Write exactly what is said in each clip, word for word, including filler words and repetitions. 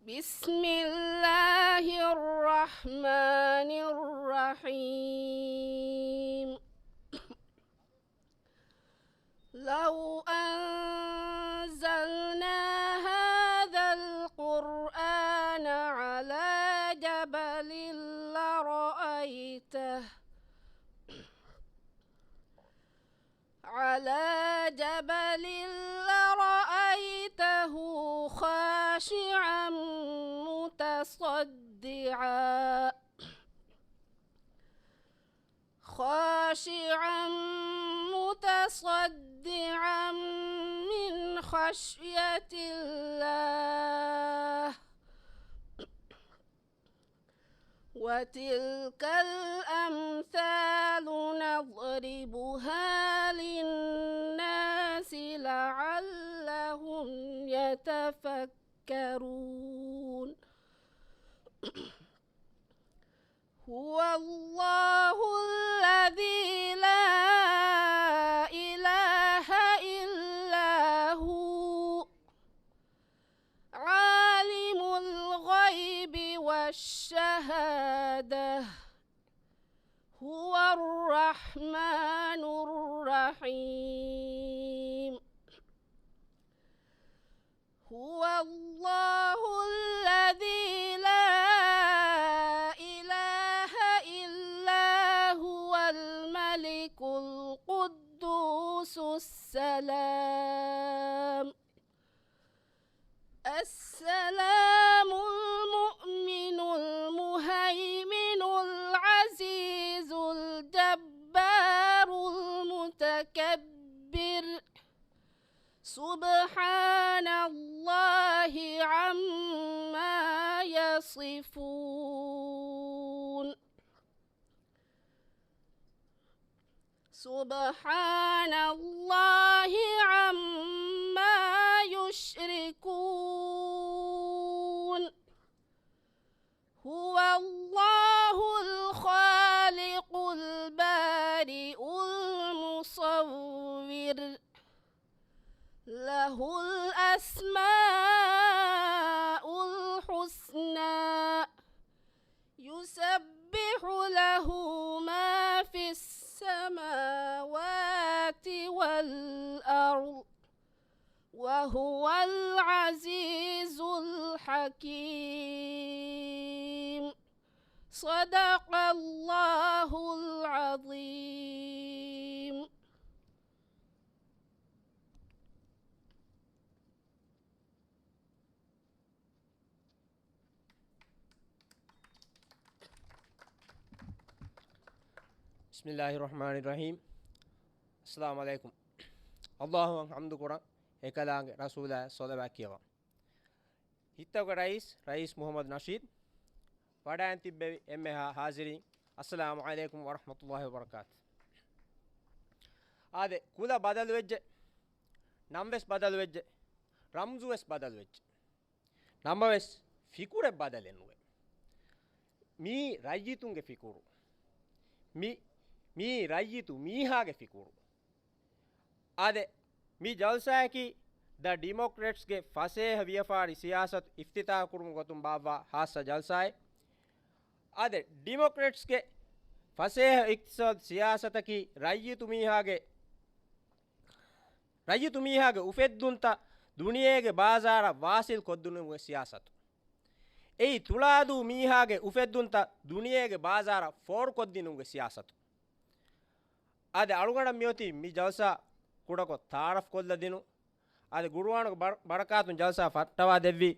بسم الله الرحمن الرحيم. لو أنزلنا هذا القرآن على جبل لرأيته على جبل لرأيته خاشعا متصدعا خاشعا متصدعا من خشية الله. وتلك الأمثال نضربها للناس لعلهم يتفكرون. هو الله الذي لا إله إلا هو عالم الغيب والشهادة هو الرحمن الرحيم. هو الله الذي لا إله إلا هو الملك القدوس السلام السلام المؤمن المهيمن العزيز الجبار المتكبر. سبحان الله عما يصفون. سبحان الله عما يشركون. هو الله الخالق البارئ المصور. له الأسماء الحسنى. يسبح له ما في السماوات والأرض وهو العزيز الحكيم. صدق الله العظيم. بسم الله الرحمن الرحيم. السلام عليكم. އައްލާހުއަށް ޙަމްދު ކުރަން، އެކަލާނގެ ރަސޫލާ ޞަލަވާތް ކިޔަވަން. ހިތަށްގެ ރައީސް، ރައީސް މުޙައްމަދު ނަޝީދު، ވަޑައިން ތިއްބެވި އެންމެހާ ޙާޒިރީން، އައްސަލާމު ޢަލައިކުމް ވަރަޙްމަތުﷲި ވަބަރަކާތު. އާދެ، ކުލަ ބަދަލުވެއްޖެ، ނަންވެސް ބަދަލުވެއްޖެ، ރަމްޒުވެސް ބަދަލުވެއްޖެ. ނަމަވެސް، ފިކުރެއް ބަދަލެއް ނުވޭ. މީ ރައްޔިތުންގެ ފިކުރު. މި، މީ ރައްޔިތު މީހާގެ ފިކުރު. އާދެ، މި ޖަލްސާއަކީ ދަ ޑިމޮކްރެޓްސްގެ ފަސޭހަ ވިޔަފާރި ސިޔާސަތު އިފްތިތާޙު ކުރުމުގެ ގޮތުން ބާއްވާ ޚާއްޞަ ޖަލްސާއެއް. އާދެ، ޑިމޮކްރެޓްސްގެ ފަސޭހަ އިޤްތިޞާދު ސިޔާސަތަކީ ރައްޔިތު މީހާގެ، ރައްޔިތު މީހާގެ އުފެއްދުންތައް ދުނިޔޭގެ ބާޒާރަށް ވާސިލް ކޮށްދިނުމުގެ ސިޔާސަތު. އެއީ ތުޅާދޫ މީހާގެ އުފެއްދުންތައް ދުނިޔޭގެ ބާޒާރަށް ފޯރުކޮށްދިނުމުގެ ސިޔާސަތު. އާދެ، އަޅުގަނޑަށް މިއޮތީ މި ޖަލްސާ ކުޑަކޮށް ތަޢާރަފް ކޮށްލަދިނުން. އާދެ، ގުރުއާނުގެ ބަރަ-، ބަރަކާތުން ޖަލްސާ ފައްޓަވާ ދެއްވި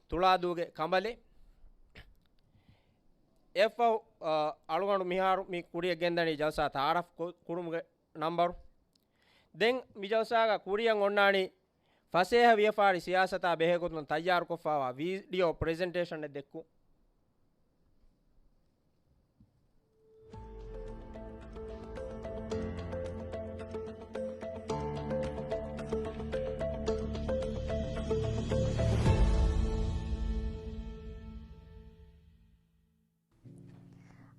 ތުޅާދޫގެ ކަނބަލެއް. އެއަށްފަހު، އަ، އަޅުގަނޑު މިހާރު މި ކުރިޔަށް ގެންދަނީ ޖަލްސާ ތަޢާރަފް ކު-، ކުރުމުގެ ނަންބަރު. ދެން މި ޖަލްސާގަ ކުރިޔަށް އޮންނާނީ ފަސޭހަ ވިޔަފާރި ސިޔާސަތާ ބެހޭގޮތުން ތައްޔާރުކޮށްފައިވާ ވީޑިއޯ ޕްރެޒެންޓޭޝަނެއް ދެއްކުން.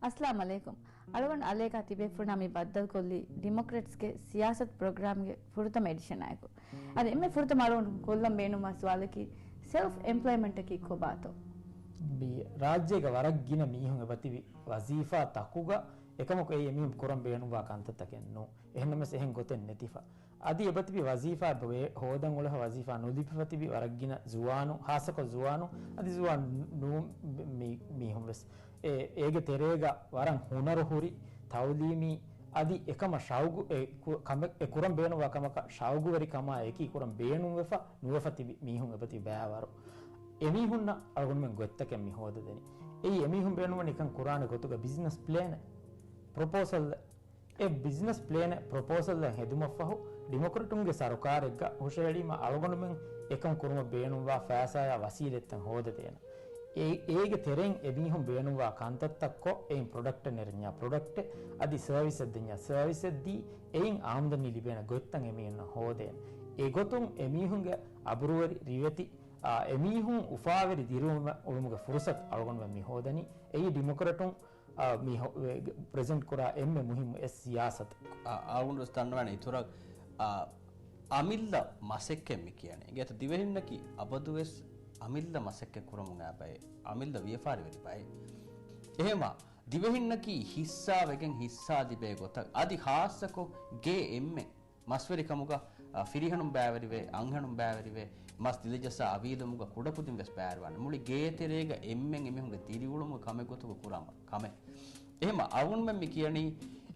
އައްސަލާމު ޢަލައިކުމް. އަޅުގަނޑު އަލޭކާ ތިބޭފުޅުންނާ މި ބައްދަލުކޮށްލީ ޑިމޮކްރެޓްސްގެ ސިޔާސަތު ޕްރޮގްރާމްގެ ފުރަތަމަ އެޑިޝަނާއެކު. އަދި އެންމެ ފުރަތަމަ އަޅުގަނޑު ކޮށްލަން ބޭނުންވާ ސުވާލަކީ، ސެލްފް އެމްޕްލޮއިމަންޓަކީ ކޮބާތޯ؟ މި ރާއްޖޭގަ ވަރަށް ގިނަ މީހުން އެބަތިބި ވަޒީފާ ތަކުގަ އެކަމަކު އެއީ އެމީހުން ކުރަން ބޭނުންވާ ކަންތައްތަކެއް ނޫން. އެހެންނަމަވެސް އެހެން ގޮތެއް ނެތިފަ. އަދި އެބަތިބި ވަޒީފާ ބޭ-، ހޯދަން އުޅެފަ ވަޒީފާ ނުލިބިފަ ތިބި ވަރަށް ގިނަ ޒުވާނު، ހާއްސަކޮށް ޒުވާނު، އަދި ޒުވާން ނޫން މި-، މީހުން ވެސް. އެ-، އޭގެ ތެރޭގަ ވަރަށް ހުނަރު ހުރި، ތައުލީމީ، އަދި އެކަމަށް ޝައުގު، އެ ކު-، ކަމެއް، އެ ކުރަން ބޭނުންވާ ކަމަކަށް ޝައުގުވެރިކަމާ އެކީ ކުރަން ބޭނުންވެފަ ނުވެފަ ތިބި މީހުން އެބަތި ބައިވަރު. އެމީހުންނަށް އަޅުގަނޑުމެން ގޮތްތަކެއް މި ހޯދަދެނީ. އެއީ އެމީހުން ބޭނުންވަނީ އެކަން ކުރާނެ ގޮތުގަ ބިޒްނަސް ޕްލޭނެއް، ޕްރޮޕޯސަލް. އެ ބިޒްނަސް ޕްލޭނެއް، ޕްރޮޕޯސަލްއެއް ހެދުމަށްފަހު، ޑިމޮކްރެޓުންގެ ސަރުކާރެއްގަ ހުށަހެޅީމަ އަޅުގަނޑުމެން އެކަން ކުރުމަށް ބޭނުންވާ ފައިސާޔާ ވަސީލަތްތައް ހޯދަދޭނަ. އެ-، އޭގެ ތެރެއިން އެމީހުން ބޭނުންވާ ކަންތައްތައްކޮށް، އެއިން ޕްރޮޑަކްޓެއް ނެރެންޏާ ޕްރޮޑަކްޓެއް، އަދި ސަރވިސްއެއް ދެންޏާ ސަރވިސްއެއް ދީ، އެއިން އާމްދަނީ ލިބޭނެ ގޮތްތައް އެމީހުންނަށް ހޯދޭނެ. އެގޮތުން އެމީހުންގެ އަބުރުވެރި ރިވެތި، އާ، އެމީހުން އުފާވެރި ދިރިއުޅުމަށް އުޅުމުގެ ފުރުސަތު އަޅުގަނޑުމެން މި ހޯދަނީ. އެއީ ޑިމޮކްރެޓުން، އާ، މި ހޮ-، ވެ-، ޕްރެޒެންޓް ކުރާ އެންމެ މުހިއްމު އެއް ސިޔާސަތު. އާ، އަޅުގަނޑު ވެސް ދަންނަވާނެ އިތުރަށް، އާ، އަމިއްލަ މަސައްކަތް މި ކިޔަނީ. އިނގޭތަ ދިވެހިންނަކީ އަބަދުވެސް އަމިއްލަ މަސައްކަތް ކުރަމުން އައި ބައެއް، އަމިއްލަ ވިޔަފާރިވެރި ބައެއް. އެހެންވާ، ދިވެހިންނަކީ ހިއްސާވެގެން ހިއްސާ ލިބޭ ގޮތަށް، އަދި ހާއްސަކޮށް ގޭ އެންމެ މަސްވެރިކަމުގަ، އަ، ފިރިހެނުން ބައިވެރިވޭ، އަންހެނުން ބައިވެރިވޭ، މަސް ދިލަޖައްސާ އަވީލުމުގަ ކުޑަކުދިން ވެސް ބައިވެރިވާނެ. މުޅި ގޭ ތެރޭގަ އެންމެން އެމީހުންގެ ދިރިއުޅުމުގެ ކަމެއް ގޮތުގަ ކުރާ ކަމެއް. އެހެންމަ އަޅުގަނޑުމެން މި ކިޔަނީ،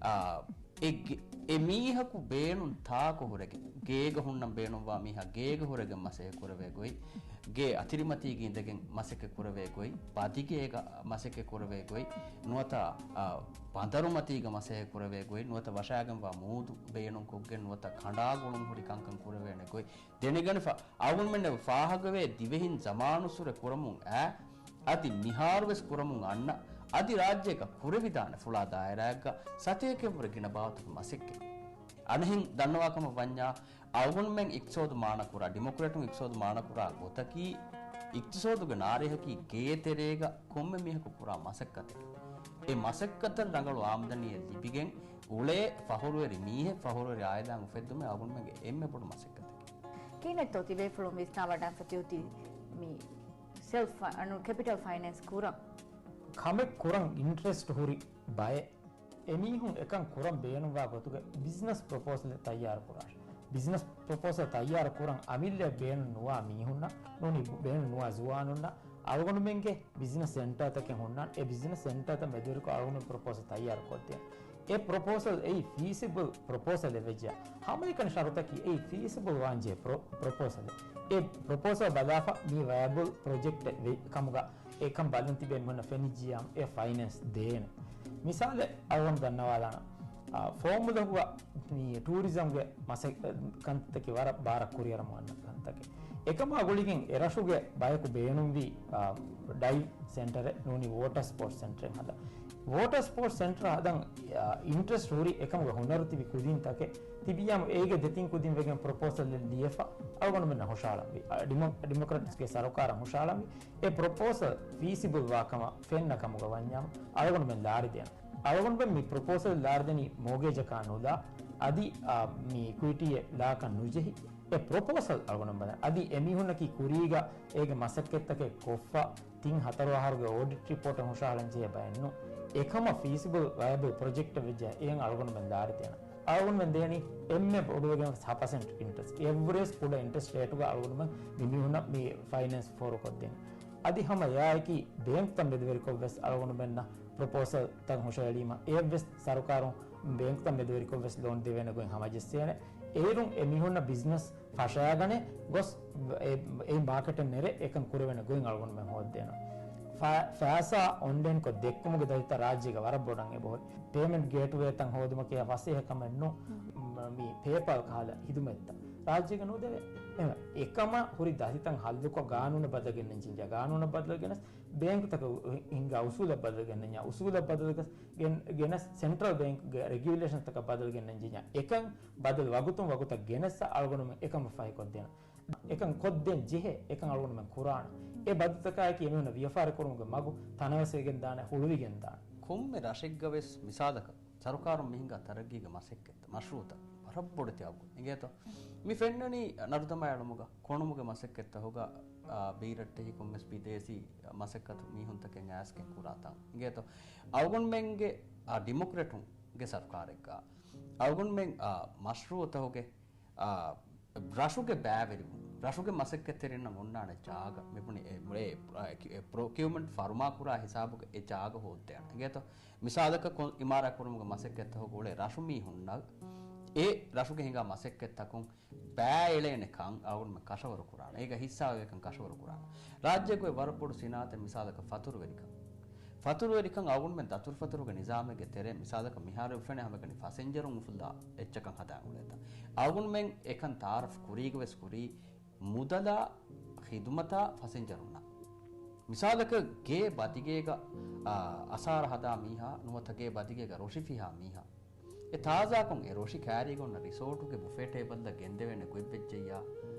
އާ، އެ ގެ-، އެ މީހަކު ބޭނުން ތާކު ހުރެގެން، ގޭގަ ހުންނަން ބޭނުންވާ މީހާ ގޭގަ ހުރެގެން މަސައްކަތް ކުރެވޭ ގޮތް، ގޭ އަތިރިމަތީގަ އިނދެގެން މަސައްކަތް ކުރެވޭ ގޮތް، ބަދިގޭގަ މަސައްކަތް ކުރެވޭ ގޮތް، ނުވަތަ، އާ، ބަނދަރުމަތީގަ މަސައްކަތް ކުރެވޭ ގޮތް، ނުވަތަ ވަށާގެންވާ މޫދު ބޭނުންކޮށްގެން، ނުވަތަ ކަނޑާ ގުޅުން ހުރި ކަންކަން ކުރެވޭނެ ގޮތް، ދެނެގަނެފަ. އަޅުގަނޑުމެންނަށް ފާހަގަވޭ ދިވެހިން ޒަމާނުއްސުރެ ކުރަމުން އައި، އަދި މިހާރުވެސް ކުރަމުން އަންނަ، އަދި ރާއްޖޭގަ ކުރެވިދާނެ ފުޅާ ދާއިރާއެއްގަ ސަތޭކައެއްވުރެ ގިނަ ބާވަތުގެ މަސައްކަތް. އަނެއްހެން ދަންނަވާ ކަމަށް ވަންޏާ، އަޅުގަނޑުމެން އިޤްތިޞާދު މާނަކުރާ، ޑިމޮކްރެޓުން އިޤްތިޞާދު މާނަކުރާ ގޮތަކީ، އިޤްތިޞާދުގެ ނާރެހަކީ ގޭތެރޭގަ ކޮންމެ މީހަކު ކުރާ މަސައްކަތެއް. އެ މަސައްކަތަށް ރަނގަޅު އާމްދަނީއެއް ލިބިގެން އުޅޭ ފަހުރުވެރި މީހެއް، ފަހުރުވެރި އާއިލާއިން އުފެއްދުމެއް އަޅުގަނޑުމެންގެ އެންމެ ބޮޑު މަސައްކަތަކީ. ކިހިނެއްތޯ ތިބޭފުޅުން ވިސްނާވަޑައިފަ އޮތީ މި ސެލްފް ފަ-، އަން-، ކެޕިޓަލް ފައިނޭންސް ކުރަން؟ ކަމެއް ކުރަން އިންޓްރެސްޓް ހުރި ބައެއް އެމީހުން އެކަން ކުރަން ބޭނުންވާ ގޮތުގެ ބިޒްނަސް ޕްރޮޕޯސަލެއް ތައްޔާރު ކުރާށޭ. ބިޒްނަސް ޕްރޮޕޯސަލް ތައްޔާރު ކުރަން އަމިއްލައަށް ބޭނުން ނުވާ މީހުންނަށް ނޫނީ، ބޭނުން ނުވާ ޒުވާނުންނަށް އަޅުގަނޑުމެންގެ ބިޒްނަސް ސެންޓާތަކެއް ހުންނާނެ. އެ ބިޒްނަސް ސެންޓާތައް މެދުވެރިކޮށް އަޅުގަނޑު ޕްރޮޕޯސަލް ތައްޔާރު ކޮށްދޭނެ. އެ ޕްރޮޕޯސަލް އެއީ ފީސިބަލް ޕްރޮޕޯސަލެއް ވެއްޖެ، ހަމައެކަނި ޝަރުތަކީ އެއީ ފީސިބަލް ވާންޖެހޭ ޕްރޮ-، ޕްރޮޕޯސަލެއް. އެ ޕްރޮޕޯސަލް ބަލާފަ މީ ވަޔަބަލް ޕްރޮޖެކްޓެއް ވެ-، ކަމުގަ އެކަން ބަލަން ތިބޭ މުންނަ ފެނިއްޖިޔާ އެ ފައިނޭންސް ދޭނެ. މިސާލެއް އަޅުގަނޑު ދަންނަވާލާނަ، އާ، ފޯމުލަހުގަ މި ޓޫރިޒަމްގެ މަސައް-، ކަންތަކެއް ވަރަށް ބާރަށް ކުރިއަރަމު ވަންނަ ކަންތަކެއް. އެކަމާ ގުޅިގެން އެރަށުގެ ބަޔަކު ބޭނުންވީ، އާ، ޑައިވް ސެންޓަރެއް ނޫނީ ވޯޓަ ސްޕޯޓްސް ސެންޓަރެއް ހަދަން. ވޯޓަ ސްޕޯޓްސް ސެންޓަރ ހަދަން، އާ، އިންޓްރެސްޓް ހުރި އެކަމުގެ ހުނަރު ތިބި ކުދިންތަކެއް ތިބިޔާމު އޭގެ ދެތިން ކުދިން ވެގެން ޕްރޮޕޯސަލް ލިޔެފަ އަޅުގަނޑުމެންނަށް ހުށަހަޅަންވީ. އާ، ޑިމޮ-، ޑިމޮކްރެޓްސްގެ ސަރުކާރަށް ހުށަހަޅަންވީ. އެ ޕްރޮޕޯސަލް ފީސިބަލް ވާކަމަށް ފެންނަ ކަމުގަ ވަންޏާމު އަޅުގަނޑުމެން ލާރިދޭނަ. އަޅުގަނޑުމެން މި ޕްރޮޕޯސަލް ލާރިދެނީ މޯގޭޖަކާ ނުލާ، އަދި، އާ، މި އިކުއިޓީއެއް ލާކަށް ނުޖެހި، އެ ޕްރޮޕޯސަލް އަޅުގަނޑުމެން ބަލަން. އަދި އެމީހުންނަކީ ކުރީގަ އޭގެ މަސައްކަތްތަކެއް ކޮށްފަ، ތިން ހަތަރު އަހަރުގެ އޯޑިޓް ރިޕޯޓެއް ހުށަހަޅަން ޖެހޭ ބައެއްނު. އެކަމަށް ފީސިބަލް ވަޔަބަލް ޕްރޮޖެކްޓެއް ވެއްޖެ އެހެން އަޅުގަނޑުމެން ލާރިދޭނަ. އަޅުގަނޑުމެން ދޭނީ އެންމެ ބޮޑުވެގެން ހަ ޕަސެންޓް އިންޓްރެސްޓް. އެވްރޭޖް ކުޑަ އިންޓްރެސްޓް ރޭޓުގަ އަޅުގަނޑުމެން މި މީހުންނަށް މި ފައިނޭންސް ފޯރުކޮށްދޭނެ. އަދި ހަމަ އެއާއެކީ ބޭންކްތައް މެދުވެރިކޮށްވެސް އަޅުގަނޑުމެންނަށް ޕްރޮޕޯސަލްތައް ހުށަހެޅީމަ، އެއަށްވެސް ސަރުކާރުން ބޭންކްތައް މެދުވެރިކޮށްވެސް ލޯން ދެވޭނެ ގޮތް ހަމަޖެއްސޭނެ. އޭރުން އެ މީހުންނަށް ބިޒްނަސް ފަށާގަނެ ގޮސް އެ، އެ މާކެޓަށް ނެރެ އެކަން ކުރެވޭނެ ގޮތް އަޅުގަނޑުމެން ހޯއްދޭނަ. ފަ-، ފައިސާ އޮންލައިންކޮށް ދެއްކުމުގެ ދަތިތައް ރާއްޖޭގަ ވަރަށް ބޮޑަށް އެބަހުރި. ޕޭމެންޓް ގޭޓްވޭތައް ހޯދުމަކީ ފަސޭހަ ކަމެއް ނޫން. މ-، މި ޕޭޕާލް ކަހަލަ ހިދުމަތްތައް ރާއްޖޭގަ ނުދެވޭ. އެހެން އެކަމަށް ހުރި ދަތިތައް ހައްލުކޮށް ގާނޫނަށް ބަދަލު ގެންނަން ޖެހިއްޖެ. ގާނޫނަށް ބަދަލު ގެނެސް ބޭންކްތަކަށް ހިންގާ އުސޫލަށް ބަދަލު ގެންނަންޏާ، އުސޫލަށް ބަދަލު ގެ-، ގެން-، ގެނެސް ސެންޓްރަލް ބޭންކްގެ ރެގިއުލޭޝަންތަކަށް ބަދަލު ގެންނަން ޖެހިއްޖެ. އެކަން ބަދަލު ވަގުތުން ވަގުތަށް ގެނެސް އަޅުގަނޑުމެން އެކަމަށް ފަހިކޮށްދޭނަން. އެކަން ކޮށްދޭން ޖެހޭ، އެކަން އަޅުގަނޑުމެން ކުރާނަން. އެ ބަދަލުތަކާއެކީ އެމީހުންނަށް ވިޔަފާރި ކުރުމުގެ މަގު ތަނަވަސްވެގެން ދާނެ، ހުޅުވިގެން ދާނެ. ކޮންމެ ރަށެއްގަ ވެސް މިސާލަކަށް ސަރުކާރުން މި ހިނގާ ތަރައްގީގެ މަސައްކަތްތައް، މަޝްރޫއުތައް ވަރަށް ބޮޑެތި އަގު އިނގޭތޯ؟ މި ފެންނަނީ ނަރުދަމާ އެޅުމުގަ، ކޮނުމުގެ މަސައްކަތްތަކުގަ، އާ، ބީރައްޓެހި ކޮންމެސް ބިދޭސީ މަސައްކަތު މީހުންތަކެއް އައިސްގެން ކުރާތަން. އިނގޭތޯ؟ އަޅުގަނޑުމެންގެ، އާ، ޑިމޮކްރެޓުންގެ ސަރުކާރެއްގަ އަޅުގަނޑުމެން، އާ، މަޝްރޫއުތަކުގެ، އާ، ރަށުގެ ބައިވެރިވުން، ރަށުގެ މަސައްކަތްތެރިންނަށް އޮންނާނެ ޖާގަ، މިބުނި އެ، އެ، އެ، ޕްރޮ-، އެ، ޕްރޮކިއުމަންޓް ފަރުމާކުރާ ހިސާބުގެ އެ ޖާގަ ހޯއްދޭނެ. އިނގޭތޯ؟ މިސާލަކަށް ކޮން އިމާރާތް ކުރުމުގެ މަސައްކަތްތަކުގަ އުޅޭ ރަށު މީހުންނަށް އެ ރަށުގެ ހިނގާ މަސައްކަތްތަކުން ބައި އެޅޭނެ ކަން އަޅުގަނޑުމެން ކަށަވަރު ކުރާނެ. އޭގަ ހިއްސާވެވޭ ކަން ކަށަވަރު ކުރާނެ. ރާއްޖޭގައި ވަރަށް ބޮޑު ސިނާއަތެއް މިސާލަކަށް ފަތުރުވެރިކަން. ފަތުރުވެރިކަން އަޅުގަނޑުމެން ދަތުރުފަތުރުގެ ނިޒާމެއްގެ ތެރޭ މިސާލަކަށް މިހާރު އުފެނޭ ހަމައެކަނި ފަސެންޖަރުން އުފުއްލާ އެއްޗަކަށް ހަދާން އުޅޭތާ. އަޅުގަނޑުމެން އެކަން ތައާރަފް ކުރީގަވެސް ކުރީ މުދަލާ ޚިދުމަތާ ފަސެންޖަރުންނާ. މިސާލަކަށް ގޭ ބަދިގޭގަ، އާ، އަސާރަ ހަދާ މީހާ ނުވަތަ ގޭ ބަދިގޭގަ ރޮށި ފިހާ މީހާ. އެ ތާޒާކޮށް އެ ރޮށި ކައިރީގަ އޮންނަ ރިސޯޓުގެ ބުފޭ ޓޭބަލްއަށް ގެންދެވޭނެ ގޮތްވެއްޖެއްޔާ،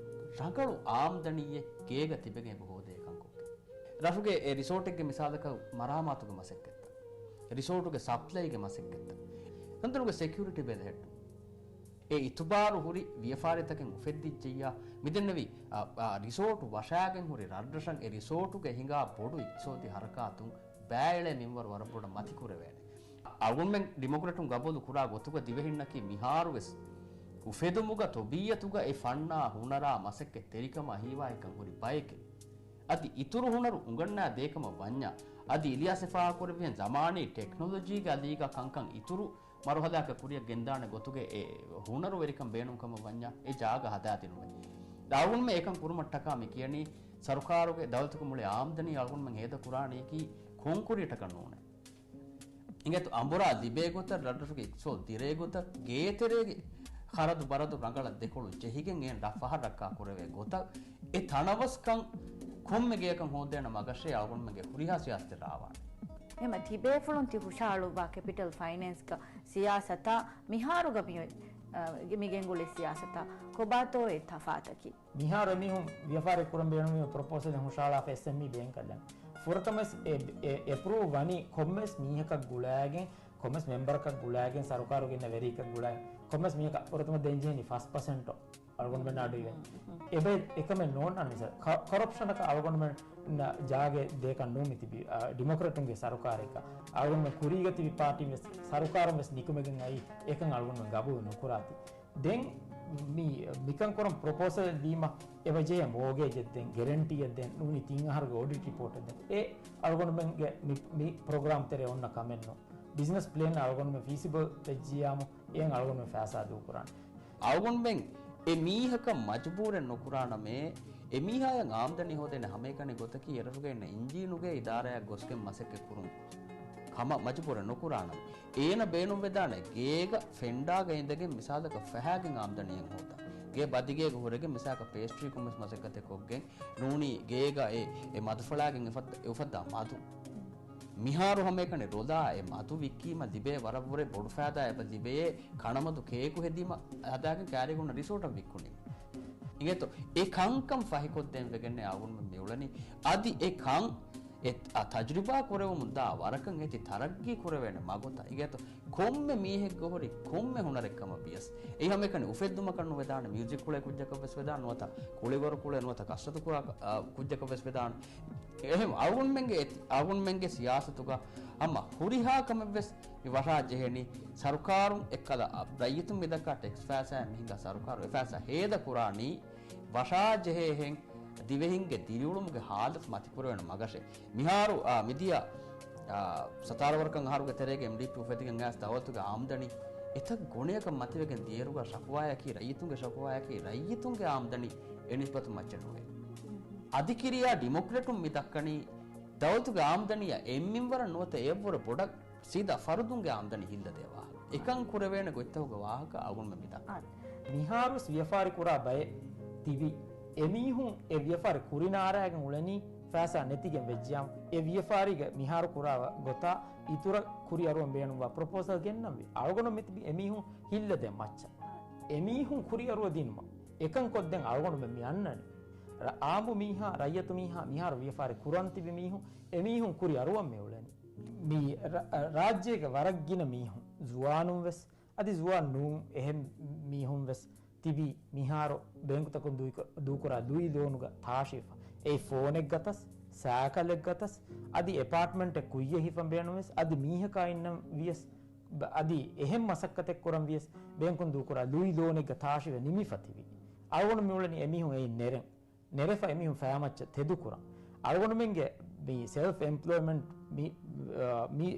ރަނގަޅު އާމްދަނީއެއް ގޭގަ ތިބެގެން އެބަ ހޯދޭ ކަންކޮށްގެން. ރަށުގެ އެ ރިސޯޓެއްގެ މިސާލަކަށް މަރާމާތުގެ މަސައްކަތްތައް، ރިސޯޓުގެ ސަޕްލައިގެ މަސައްކަތްތައް، ތަންތަނުގެ ސެކިއުރިޓީ ބެލެހެއްޓުން. އެ އިތުބާރު ހުރި ވިޔަފާރިތަކެއް އުފެއްދިއްޖެއްޔާ، މިދެންނެވި، އަ، އަ، ރިސޯޓު ވަށާގެން ހުރި ރަށްރަށަށް އެ ރިސޯޓުގެ ހިނގާ ބޮޑު އިޤްތިޞާދީ ހަރަކާތުން ބައި އެޅޭ މިންވަރު ވަރަށް ބޮޑަށް މަތިކުރެވޭނެ. އަޅުގަނޑުމެން ޑިމޮކްރެޓުން ގަބޫލު ކުރާ ގޮތުގަ ދިވެހިންނަކީ މިހާރުވެސް އުފެދުމުގަ ތަބީޢަތުގަ އެ ފަންނާ ހުނަރާ މަސައްކަތްތެރިކަމާ ހީވާހިކަން ހުރި ބައެކޭ. އަދި އިތުރު ހުނަރު އުނގަންނާ ދޭކަމަށް ވަންޏާ، އަދި އިލްޔާސް އެ ފާހަގަކުރެއްވިހެން ޒަމާނީ ޓެކްނޮލޮޖީގެ އަލީގަ ކަންކަން އިތުރު މަރުހަލާއަކަށް ކުރިއަށް ގެންދާނެ ގޮތުގެ އެ ހުނަރުވެރިކަން ބޭނުންކަމަށް ވަންޏާ އެ ޖާގަ ހަދާދިނުމެއް. އަޅުގަނޑުމެން އެކަން ކުރުމަށްޓަކާ މި ކިޔަނީ ސަރުކާރުގެ ދައުލަތުގެ މުޅި އާމްދަނީ އަޅުގަނޑުމެން ހޭދަކުރާނީކީ ކޮންކުރީޓަކަށް ނޫނޭ. އިނގޭތޯ އަނބުރާ ލިބޭ ގޮތަށް ރަށްރަށުގެ އިޤްތިޞާދު ދިރޭ ގޮތަށް ގޭތެރޭގެ ޚަރަދު ބަރަދު ރަނގަޅަށް ދެކޮޅު ޖެހިގެން އެ ރަށް ފަހަށް ރައްކާ ކުރެވޭ ގޮތަށް އެ ތަނަވަސްކަން ކޮންމެ ގެޔަކަށް ހޯދޭނެ މަގަށޭ އަޅުގަނޑުމެންގެ ހުރިހާ ސިޔާސަތެއް ރާވާނެ. އެހެމަ ތިބޭފުޅުން ތި ހުށަހަޅުއްވާ ކެޕިޓަލް ފައިނޭންސްގަ ސިޔާސަތާ މިހާރުގަ މި، އަ، މި ގެންގުޅޭ ސިޔާސަތާ ކޮބާތޯ އެ ތަފާތަކީ؟ މިހާރު އެމީހުން ވިޔަފާރި ކުރަން ބޭނުންވީމަ ޕްރޮޕޯސަލެއް ހުށަހަޅާފަ އެސްއެމްއީ ބޭންކަށް ދަނީ. ފުރަތަމަސް އެ، އެ، އެޕްރޫވް ވަނީ ކޮންމެސް މީހަކަށް ގުޅާގެން، ކޮންމެސް މެމްބަރަކަށް ގުޅާގެން، ސަރުކާރުގެ އިންނަ ވެރިޔަކަށް ގުޅާގެން، ކޮންމެސް މީހަކަށް ފުރަތަމަ ދޭން ޖެހެނީ ފަސް ޕަސެންޓް އަޅުގަނޑުމެން އަޑުއިވެ. އެބަ އެކަމެއް ނޯންނާނެ ސަރ. ކަ-، ކޮރަޕްޝަނަކަށް އަޅުގަނޑުމެން ނަ-، ޖާގަ ދޭކަށް ނޫން މިތިބީ، އަ، ޑިމޮކްރެޓުންގެ ސަރުކާރެއްގަ. އަޅުގަނޑުމެން ކުރީގަ ތިބި ޕާޓީން ވެސް ސަރުކާރުން ވެސް ނިކުމެގެން އައީ އެކަން އަޅުގަނޑުމެން ގަބޫލު ނުކުރާތީ. ދެން މި، މިކަން ކުރަން ޕްރޮޕޯސަލެއް ދީމަ، އެބަ ޖެހޭ މޯގޭޖެއް ދޭން، ގެރެންޓީއެއް ދޭން، ނޫނީ ތިން އަހަރުގެ އޮޑިޓް ރިޕޯޓެއް ދޭން. އެ އަޅުގަނޑުމެންގެ މި، މި ޕްރޮގްރާމް ތެރޭ އޮންނަ ކަމެއް ނޫން. ބިޒްނަސް ޕްލޭން އަޅުގަނޑުމެން ފީސިބަލް ވެއްޖިޔާމު، އެއަށް އަޅުގަނޑުމެން ފައިސާ ދޫކުރާނެ. އަޅުގަނޑުމެން އެ މީހަކަށް މަޖުބޫރެއް ނުކުރާނަމޭ، އެ މީހާޔަށް އާމްދަނީ ހޯދޭނެ ހަމައެކަނި ގޮތަކީ އެރަށުގައި އިން އެމްޖީނުގެ އިދާރާއަށް ގޮސްގެން މަސައްކަތް ކުރުން ކަމަށް މަޖުބޫރެއް ނުކުރާނަމޭ. އޭނަ ބޭނުންވެދާނެ ގޭގަ ފެންޑާގަ އިނދެގެން މިސާލަކަށް ފަހާގެން އާމްދަނީއެއް ހޯދާ. ގޭ ބަދިގޭގަ ހުރެގެން މިސާލަކަށް ޕޭސްޓްރީ ކޮންމެސް މަސައްކަތެއް ކޮށްގެން ނޫނީ ގޭގަ އެ، އެ މަދުފަޅާގެން އެ އުފައްދ-، އެ އުފައްދާ މަދު. މިހާރު ހަމައެކަނި ރޮލާ އެ މަދު ވިއްކީމަ ލިބޭ ވަރަށްވުރެ ބޮޑު ފައިދާ އެބަ ލިބޭ ކަނަމަދު ކޭކު ހެދީމަ ހަދާގެން ކައިރީގަ އޮންނަ ރިސޯޓަށް ވިއްކުނީ. އިނގޭތޯ އެ ކަންކަން ފަހިކޮށްދޭން ވެގެންނޭ އަޅުގަނޑުމެން މިއުޅެނީ. އަދި އެ ކަން އެ، އަ، ތަޖުރިބާ ކުރެވެމުން ދާ ވަރަކަށް އޭތި ތަރައްގީ ކުރެވޭނެ މަގުތައް. އިނގޭތޯ ކޮންމެ މީހެއްގެ ހުރި ކޮންމެ ހުނަރެއް ކަމަށް ވިޔަސް. އެއީ ހަމައެކަނި އުފެއްދުމަކަށް ނުވެދާނެ، މިއުޒިކް ކުޅޭ ކުއްޖަކަށް ވެސް ވެދާނެ، ނުވަތަ ކުޅިވަރު ކުޅޭ، ނުވަތަ ކަސްރަތު ކުރާ، އަ، ކުއްޖަކަށް ވެސް ވެދާނެ. އެހެން އަޅުގަނޑުމެންގެ އެތި-، އަޅުގަނޑުމެންގެ ސިޔާސަތުގަ ހަމަ ހުރިހާ ކަމެއް ވެސް މި ވަށާ ޖެހެނީ. ސަރުކާރުން އެއްކަލަ، އަ، ރައްޔިތުން މިދައްކާ ޓެކްސް ފައިސާއިން މި ހިނގާ ސަރުކާރު އެ ފައިސާ ހޭދަ ކުރާނީ ވަށާ ޖެހޭހެން ދިވެހިންގެ ދިރިއުޅުމުގެ ހާލަތު މަތިކުރެވޭނެ މަގަށޭ. މިހާރު، އާ، މިދިޔަ، އާ، ސަތާރަ ވަރަކަށް އަހަރުގެ ތެރޭގަ އެމްޑީޕީ އުފެދިގެން އައިސް ދައުލަތުގެ އާމްދަނީ އެތައް ގުނަޔަކަށް މަތިވެގެން ދިޔައިރުގަ ޝަކުވާއަކީ ރައްޔިތުންގެ ޝަކުވާއަކީ ރައްޔިތުންގެ އާމްދަނީ އެ ނިސްބަތުން މައްޗެއް ނުވޭ. އަދި ކިރިޔާ ޑިމޮކްރެޓުން މި ދައްކަނީ ދައުލަތުގެ އާމްދަނީއަށް އެއްމިންވަރަށް ނުވަތަ އެއަށްވުރެ ބޮޑަށް ސީދާ ފަރުދުންގެ އާމްދަނީ ހިއްލަދޭ ވާހަކަ. އެކަން ކުރެވޭނެ ގޮތްތަކުގެ ވާހަކަ އަޅުގަނޑުމެން މި ދައްކަނީ. މިހާރުވެސް ވިޔަފާރި ކުރާ ބައެއް ތިބި، އެމީހުން އެ ވިޔަފާރި ކުރިނާރާގެން އުޅެނީ ފައިސާ ނެތިގެން ވެއްޖިޔާމު، އެ ވިޔަފާރީގެ މިހާރު ކުރާ ގޮތާ އިތުރަށް ކުރިއަރުވަން ބޭނުންވާ ޕްރޮޕޯސަލް ގެންނަންވީ. އަޅުގަނޑު މިތިބި އެމީހުން ހިއްލަދޭ މައްޗަށް. އެމީހުން ކުރިއަރުވަދިނުމަށް އެކަން ކޮށްދޭން އަޅުގަނޑުމެން މި އަންނަނީ. ރަ-، އާއްމު މީހާ، ރައްޔަތު މީހާ، މިހާރު ވިޔަފާރި ކުރަން ތިބި މީހުން، އެމީހުން ކުރިއަރުވަން މި އުޅެނީ. މި ރަ-، ރާއްޖޭގެ ވަރަށް ގިނަ މީހުން، ޒުވާނުން ވެސް، އަދި ޒުވާން ނޫން އެހެން މީހުން ވެސް ތިބީ، މިހާރު ބޭންކުތަކުން ދޫކޮ-، ދޫކުރާ ލުއި ލޯނުގަ ތާށިފަ. އެއީ ފޯނެއް ގަތަސް، ސައިކަލެއް ގަތަސް، އަދި އެޕާޓްމަންޓެއް ކުއްޔަށް ހިފަން ބޭނުންވިޔަސް، އަދި މީހަކާ އިންނަން ވިޔަސް، އަދި އެހެން މަސައްކަތެއް ކުރަން ވިޔަސް، ބޭންކުން ދޫކުރާ ލުއި ލޯނެއްގަ ތާށިގަ ނިމިފަ ތިބި. އަޅުގަނޑު މިއުޅެނީ އެމީހުން އެއިން ނެރެން. ނެރެފަ އެމީހުން ފަޔާމައްޗަށް ތެދުކުރަން. އަޅުގަނޑުމެންގެ މި ސެލްފް އެމްޕްލޯއިމަންޓް މި، އާ، މި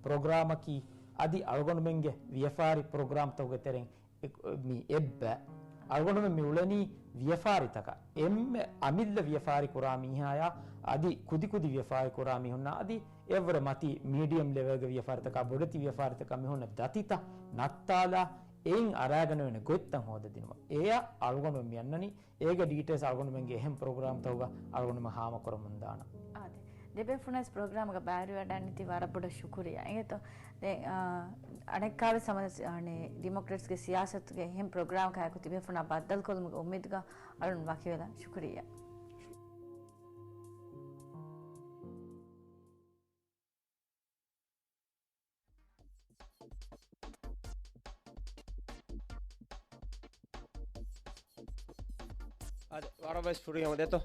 ޕްރޮގްރާމަކީ އަދި އަޅުގަނޑުމެންގެ ވިޔަފާރި ޕްރޮގްރާމްތަކުގެ ތެރެއިން އެ-، މި އެއްބަ. އަޅުގަނޑުމެން މި އުޅެނީ ވިޔަފާރިތަކަށް. އެންމެ އަމިއްލަ ވިޔަފާރި ކުރާ މީހާޔާ އަދި ކުދިކުދި ވިޔަފާރި ކުރާ މީހުންނާ އަދި އެއްވަރަށް މަތީ މީޑިއަމް ލެވެލްގެ ވިޔަފާރިތަކާ ބޮޑެތި ވިޔަފާރިތަކަށް މިހުންނަ ދަތިތައް ނައްތާލާ އެއިން އަރާގަނެވޭނެ ގޮތްތައް ހޯދަދިނުމަށް. އެޔަށް އަޅުގަނޑު މި އަންނަނީ. އޭގެ ޑީޓެއިލްސް އަޅުގަނޑުމެންގެ އެހެން ޕްރޮގްރާމްތަކުގަ އަޅުގަނޑުމެން ހާމަކުރަމުންދާނަން. އާދެ. ދެބޭފުޅުންވެސް ޕްރޮގްރާމްގަ ބައިވެރިވަޑައިގަންނަނީތީ ވަރަށް ބޮޑަށް ޝުކުރިއްޔާ. އިނގޭތޯ؟ ދެން، އާ، އަނެއްކާވެސް ހަމަ، އާނެ، ޑިމޮކްރެޓްސްގެ ސިޔާސަތުގެ އެހެން ޕްރޮގްރާމް ކާއެކު ތިބޭފުޅުންނާ ބައްދަލުކޮށްލުމުގެ އުއްމީދުގަ އަޅުން ވަކިވެލަން. ޝުކުރިއްޔާ. އާދެ، ވަރަށް ވެސް ފުރިހަމަ ދެތޯ.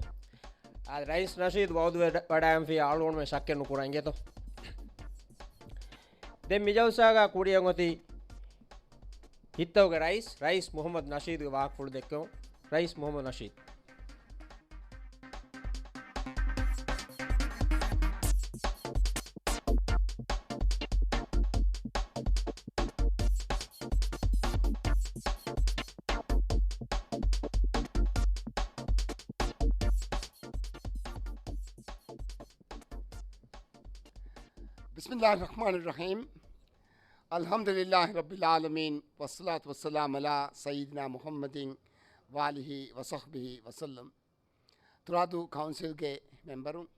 އާދެ، ރައީސް ނަޝީދު ވައުދު ވެ-، ވަޑައިގެންފިއްޔާ އަޅުގަނޑުމެން ޝައްކެއް ނުކުރަން އިނގޭތޯ. ދެން މި ޖަލްސާގަ ކުރިއަށް އޮތީ ހިތަށް އޮތް ރައީސް، ރައީސް މުހައްމަދު ނަޝީދުގެ ވާހަކަފުޅު ދެއްކެވުން. ރައީސް މުހައްމަދު ނަޝީދު. بسم الله الرحمن الرحيم. الحمد لله رب العالمين، والصلاة والسلام على سيدنا محمد وآله وصحبه وسلم. ތުޅާދޫ ކައުންސިލްގެ މެމްބަރުން،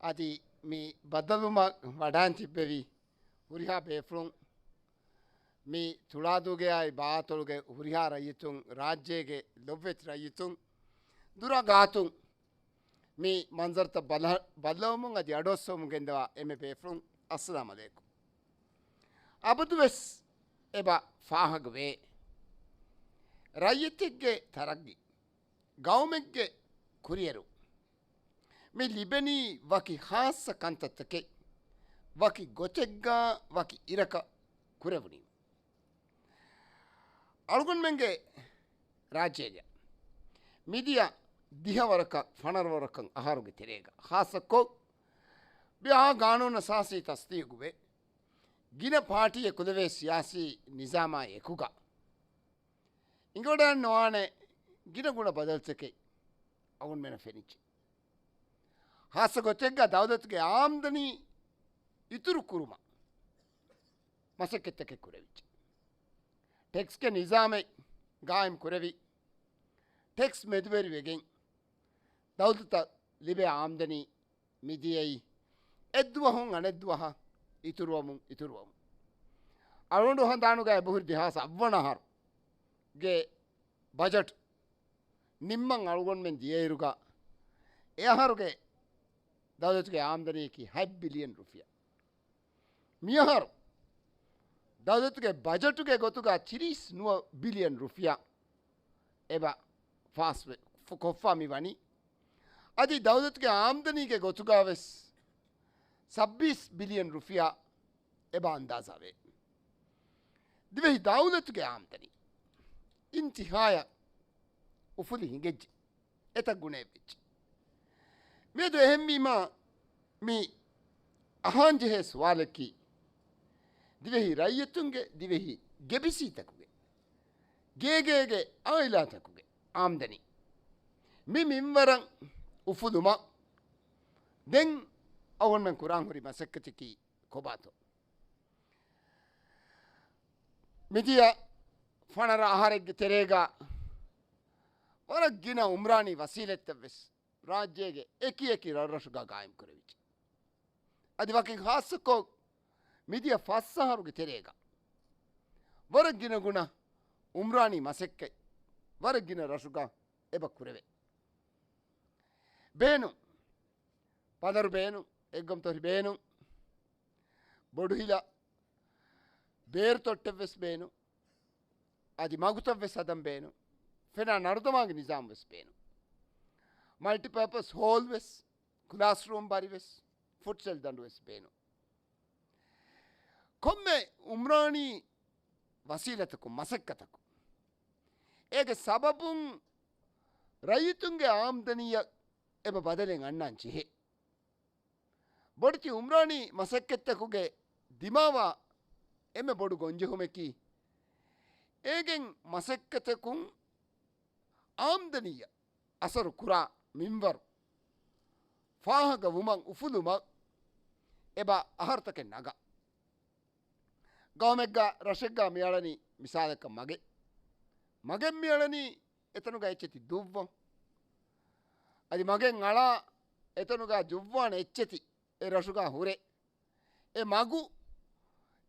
އަދި މި ބައްދަލުވުމަށް ވަޑައިން ތިއްބެވި ހުރިހާ ބޭފުޅުން، މި ތުޅާދޫގެ އާއި ބާއަތޮޅުގެ ހުރިހާ ރައްޔިތުން، ރާއްޖޭގެ ލޮބުވެތި ރައްޔިތުން، ދުރާ ގާތުން މި މަންޒަރުތައް ބަލަ-، ބައްލަވަމުން އަދި އަޑުއައްސަވަމުން ގެންދަވާ އެންމެ ބޭފުޅުން، އައްސަލާމް އަލައިކުމް. އަބަދުވެސް އެބަ ފާހަގަވޭ. ރައްޔިތެއްގެ ތަރައްގީ، ގައުމެއްގެ ކުރިއެރު މި ލިބެނީ ވަކި ޚާއްޞަ ކަންތައްތަކެއް، ވަކި ގޮތެއްގާ ވަކި އިރަކަށް ކުރެވުނީ. އަޅުގަނޑުމެންގެ ރާއްޖޭގެ މިދިޔަ ދިހަވަރަކަށް ފަނަރަވަރަކަށް އަހަރުގެ ތެރޭގަ، ޚާއްޞަކޮށް މި އާ ގާނޫނު އަސާސީ ތަސްދީގުވެ، ގިނަ ޕާޓީއެއް ކުލެވޭ ސިޔާސީ ނިޒާމާ އެކުގަ، އިނގިވަޑައިން ނުވާނެ ގިނަ ގުނަ ބަދަލުތަކެއް އަޅުގަނޑުމެނަށް ފެނިއްޖެ. ޚާއްޞަ ގޮތެއްގަ ދައުލަތުގެ އާމްދަނީ އިތުރު ކުރުމަށް މަސައްކަތްތަކެއް ކުރެވިއްޖެ. ޓެކްސްގެ ނިޒާމެއް ގާއިމް ކުރެވި، ޓެކްސް މެދުވެރިވެގެން ދައުލަތަށް ލިބޭ އާމްދަނީ މިދިޔައީ އެއްދުވަހުން އަނެއްދުވަހަށް އިތުރުވަމުން އިތުރުވަމުން. އަޅުގަނޑު ހަނދާނުގަ އެބަހުރި ދެހާސް އަށްވަނަ އަހަރުގެ ބަޖެޓް ނިންމަން އަޅުގަނޑުމެން ދިޔައިރުގަ އެ އަހަރުގެ ދައުލަތުގެ އާމްދަނީއަކީ ހަތް ބިލިއަން ރުފިޔާ. މިއަހަރު ދައުލަތުގެ ބަޖެޓުގެ ގޮތުގަ ތިރީސް ނުވަ ބިލިއަން ރުފިޔާ އެބަ ފާސްވެ، ފު-، ކޮށްފާ މި ވަނީ. އަދި ދައުލަތުގެ އާމްދަނީގެ ގޮތުގަވެސް ސައްބީސް ބިލިއަން ރުފިޔާ އެބަ އަންދާޒާވޭ. ދިވެހި ދައުލަތުގެ އާމްދަނީ އިންތިހާޔަށް އުފުލި ހިނގައްޖެ. އެތައް ގުނައެއް ވެއްޖެ. މިއަދު އެހެންވީމާ، މި އަހާންޖެހޭ ސުވާލަކީ، ދިވެހި ރައްޔިތުންގެ، ދިވެހި ގެބިސީތަކުގެ، ގޭގޭގެ އާއިލާތަކުގެ އާމްދަނީ މި މިންވަރަށް އުފުލުމަށް ދެން އަޅުގަނޑުމެން ކުރާން ހުރި މަސައްކަތަކީ ކޮބާތޯ؟ މިދިޔަ ފަނަރަ އަހަރެއްގެ ތެރޭގަ ވަރަށް ގިނަ އުމްރާނީ ވަސީލަތްތައް ވެސް ރާއްޖޭގެ އެކި އެކި ރަށްރަށުގަ ގާއިމް ކުރެވިއްޖެ. އަދި ވަކިން ޚާއްޞަކޮށް، މިދިޔަ ފަސް އަހަރުގެ ތެރޭގަ ވަރަށް ގިނަ ގުނަ އުމްރާނީ މަސައްކަތް ވަރަށް ގިނަ ރަށުގަ އެބަ ކުރެވޭ. ބޭނުން، ބަނދަރު ބޭނުން، އެއްގަމްތޮށި ބޭނުން، ބޮޑުހިލަ ބޭރު ތޮއްޓެއް ވެސް ބޭނުން، އަދި މަގުތައް ވެސް ހަދަން ބޭނުން، ފެނާ ނަރުދަމާގެ ނިޒާމް ވެސް ބޭނުން. މަލްޓިޕާޕަސް ހޯލް ވެސް، ކްލާސްރޫމް ބަރި ވެސް، ފުޓްސަލް ދަނޑު ވެސް ބޭނުން. ކޮންމެ އުމްރާނީ ވަސީލަތަކުން، މަސައްކަތަކުން، އޭގެ ސަބަބުން ރައްޔިތުންގެ އާމްދަނީއަށް އެބަ ބަދަލެއް އަންނާން ޖެހޭ. ބޮޑެތި އުމްރާނީ މަސައްކަތްތަކުގެ ދިމާވާ އެންމެ ބޮޑު ގޮންޖެހުމަކީ، އޭގެން މަސައްކަތަކުން އާމްދަނީއަށް އަސަރު ކުރާ މިންވަރު ފާހަގަ ވުމަށް އުފުލުމަށް އެބަ އަހަރުތަކެއް ނަގާ. ގައުމެއްގަ ރަށެއްގަ މިއަޅަނީ މިސާލަކަށް މަގެއް. މަގެއް މިއަޅަނީ އެތަނުގަ އެއްޗެތި ދުއްވަން. އަދި މަގެއް އަޅާ އެތަނުގަ ޖުއްވާނެ އެއްޗެތި އެ ރަށުގަ ހުރޭ. އެ މަގު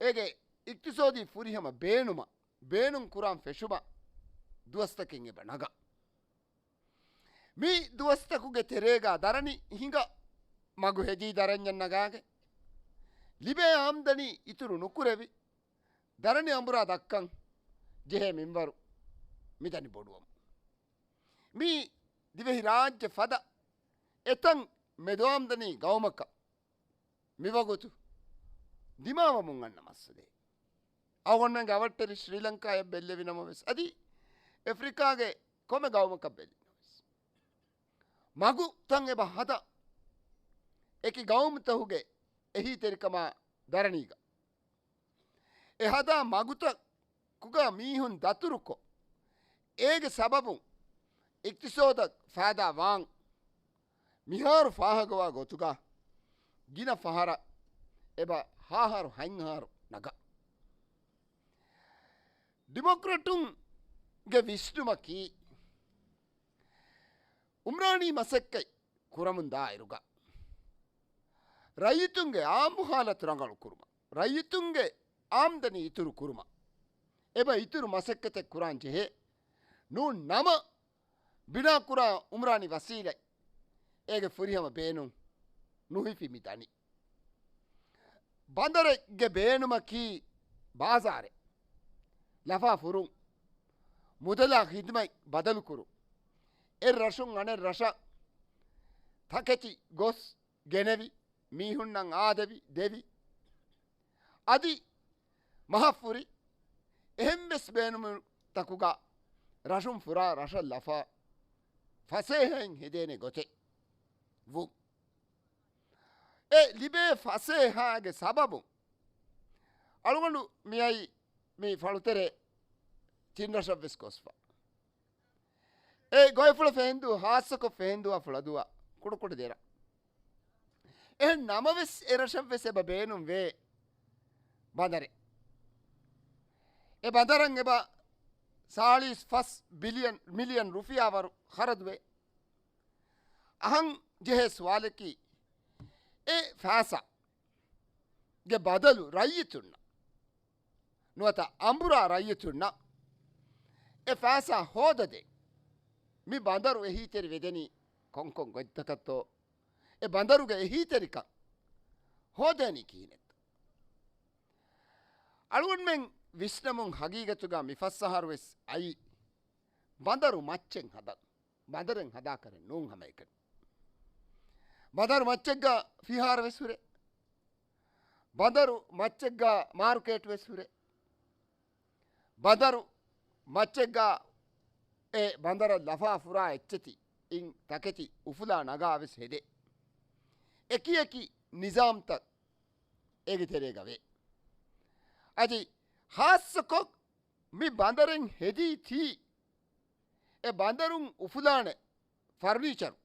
އޭގެ އިޤްތިޞާދީ ފުރިހަމަ ބޭނުމަށް، ބޭނުން ކުރާން ފެށުމަށް ދުވަސްތަކެއް އެބަ ނަގާ. މި ދުވަސްތަކުގެ ތެރޭގަ ދަރަނި ހިނގާ، މަގު ހެދީ ދަރަންޏަށް ނަގާގެ، ލިބޭ އާމްދަނީ އިތުރު ނުކުރެވި، ދަރަނި އަނބުރާ ދައްކަން ޖެހޭ މިންވަރު މިދަނީ ބޮޑުވަމުން. މީ ދިވެހި ރާއްޖެ ފަދަ އެތަން މެދުއާމްދަނީ ގައުމަކަށް މިވަގުތު ދިމާވަމުން އަންނަ މައްސަލައެއް. އަޅުގަނޑުމެންގެ އަވަށްޓެރި ޝްރީލަންކާއަށް ބެއްލެވި ނަމަވެސް، އަދި އެފްރިކާގެ ކޮންމެ ގައުމަކަށް ބެލި ނަމަވެސް، މަގު ތަން އެބަ ހަދާ އެކި ގައުމުތަކުގެ އެހީތެރިކަމާ ދަރަނީގަ އެ ހަދާ މަގުތަކުގަ މީހުން ދަތުރުކޮށް، އޭގެ ސަބަބުން އިޤްތިޞާދަށް ފައިދާ ވާން މިހާރު ފާހަގަވާ ގޮތުގަ ގިނަ ފަހަރަށް އެބަ ހާހާރު ހަތްހާރު ނަގާ. ޑިމޮކްރެޓުންގެ ވިސްނުމަކީ، އުމްރާނީ މަސައްކަތް ކުރަމުން ދާއިރުގަ ރައްޔިތުންގެ އާއްމު ހާލަތު ރަނގަޅު ކުރުމަށް، ރައްޔިތުންގެ އާމްދަނީ އިތުރު ކުރުމަށް އެބަ އިތުރު މަސައްކަތެއް ކުރާން ޖެހޭ. ނޫން ނަމަ، ބިނާކުރާ އުމްރާނީ ވަސީލަތް އޭގެ ފުރިހަމަ ބޭނުން ނުހިފި މި ދަނީ. ބަނދަރެއްގެ ބޭނުމަކީ ބާޒާރެއް، ލަފާ ފުރުން، މުދަލާ ޚިދުމަތް ބަދަލުކުރުން، އެއް ރަށުން އަނެއް ރަށަށް ތަކެތި ގޮސް ގެނެވި، މީހުންނަށް އާދެވި ދެވި، އަދި މަހަށް ފުރި، އެހެންވެސް ބޭނުމުތަކުގަ ރަށުން ފުރާ ރަށަށް ލަފާ ފަސޭހައިން ހެދޭނެ ގޮތެއް ވުން. އެ ލިބޭ ފަސޭހާގެ ސަބަބުން އަޅުގަނޑު މިއައީ މި ފަޅުތެރޭ ތިން ރަށަށްވެސް ގޮސްފަ. އެ ގޮއިފުޅަށް ފެހެންދޫ، ހާއްސަކޮށް ފެހެންދޫއާ ފުޅަދޫއާ ކުޑަކުޑަ ދެރަށް. އެހެން ނަމަވެސް އެ ރަށަށްވެސް އެބަ ބޭނުން ވޭ ބަނދަރެއް. އެ ބަނދަރަށް އެބަ ސާޅީސް ފަސް ބިލިއަން، މިލިއަން ރުފިޔާ ވަރު ޚަރަދުވޭ. އަހަން ޖެހޭ ސުވާލަކީ، އެ ފައިސާ ގެ ބަދަލު ރައްޔިތުންނަށް، ނުވަތަ އަނބުރާ ރައްޔިތުންނަށް އެ ފައިސާ ހޯދަދޭ މި ބަނދަރު އެހީތެރި ވެދެނީ ކޮންކޮން ގޮތްތަކަށްތޯ؟ އެ ބަނދަރުގެ އެހީތެރިކަން ހޯދޭނީ ކިހިނެއްތޯ؟ އަޅުގަނޑުމެން ވިސްނަމުން ހަގީގަތުގަ މި ފަސް އަހަރު ވެސް އައީ ބަނދަރު މައްޗެއް ހަދަން. ބަނދަރެއް ހަދާކަށެއް ނޫން ހަމައެކަނި. ބަނދަރު މައްޗެއްގަ ފިހާރަ ވެސް ހުރޭ. ބަނދަރު މައްޗެއްގަ މާރުކޭޓް ވެސް ހުރޭ. ބަނދަރު މައްޗެއްގަ އެ ބަނދަރަށް ލަފާ ފުރާ އެއްޗެތި އިން ތަކެތި އުފުލާ ނަގާ ވެސް ހެދޭ. އެކި އެކި ނިޒާމްތައް އޭގެ ތެރޭގަ ވޭ. އަދި ހާއްސަކޮށް މި ބަނދަރެއް ހެދީތީ، އެ ބަނދަރުން އުފުލާނެ ފަރުނީޗަރު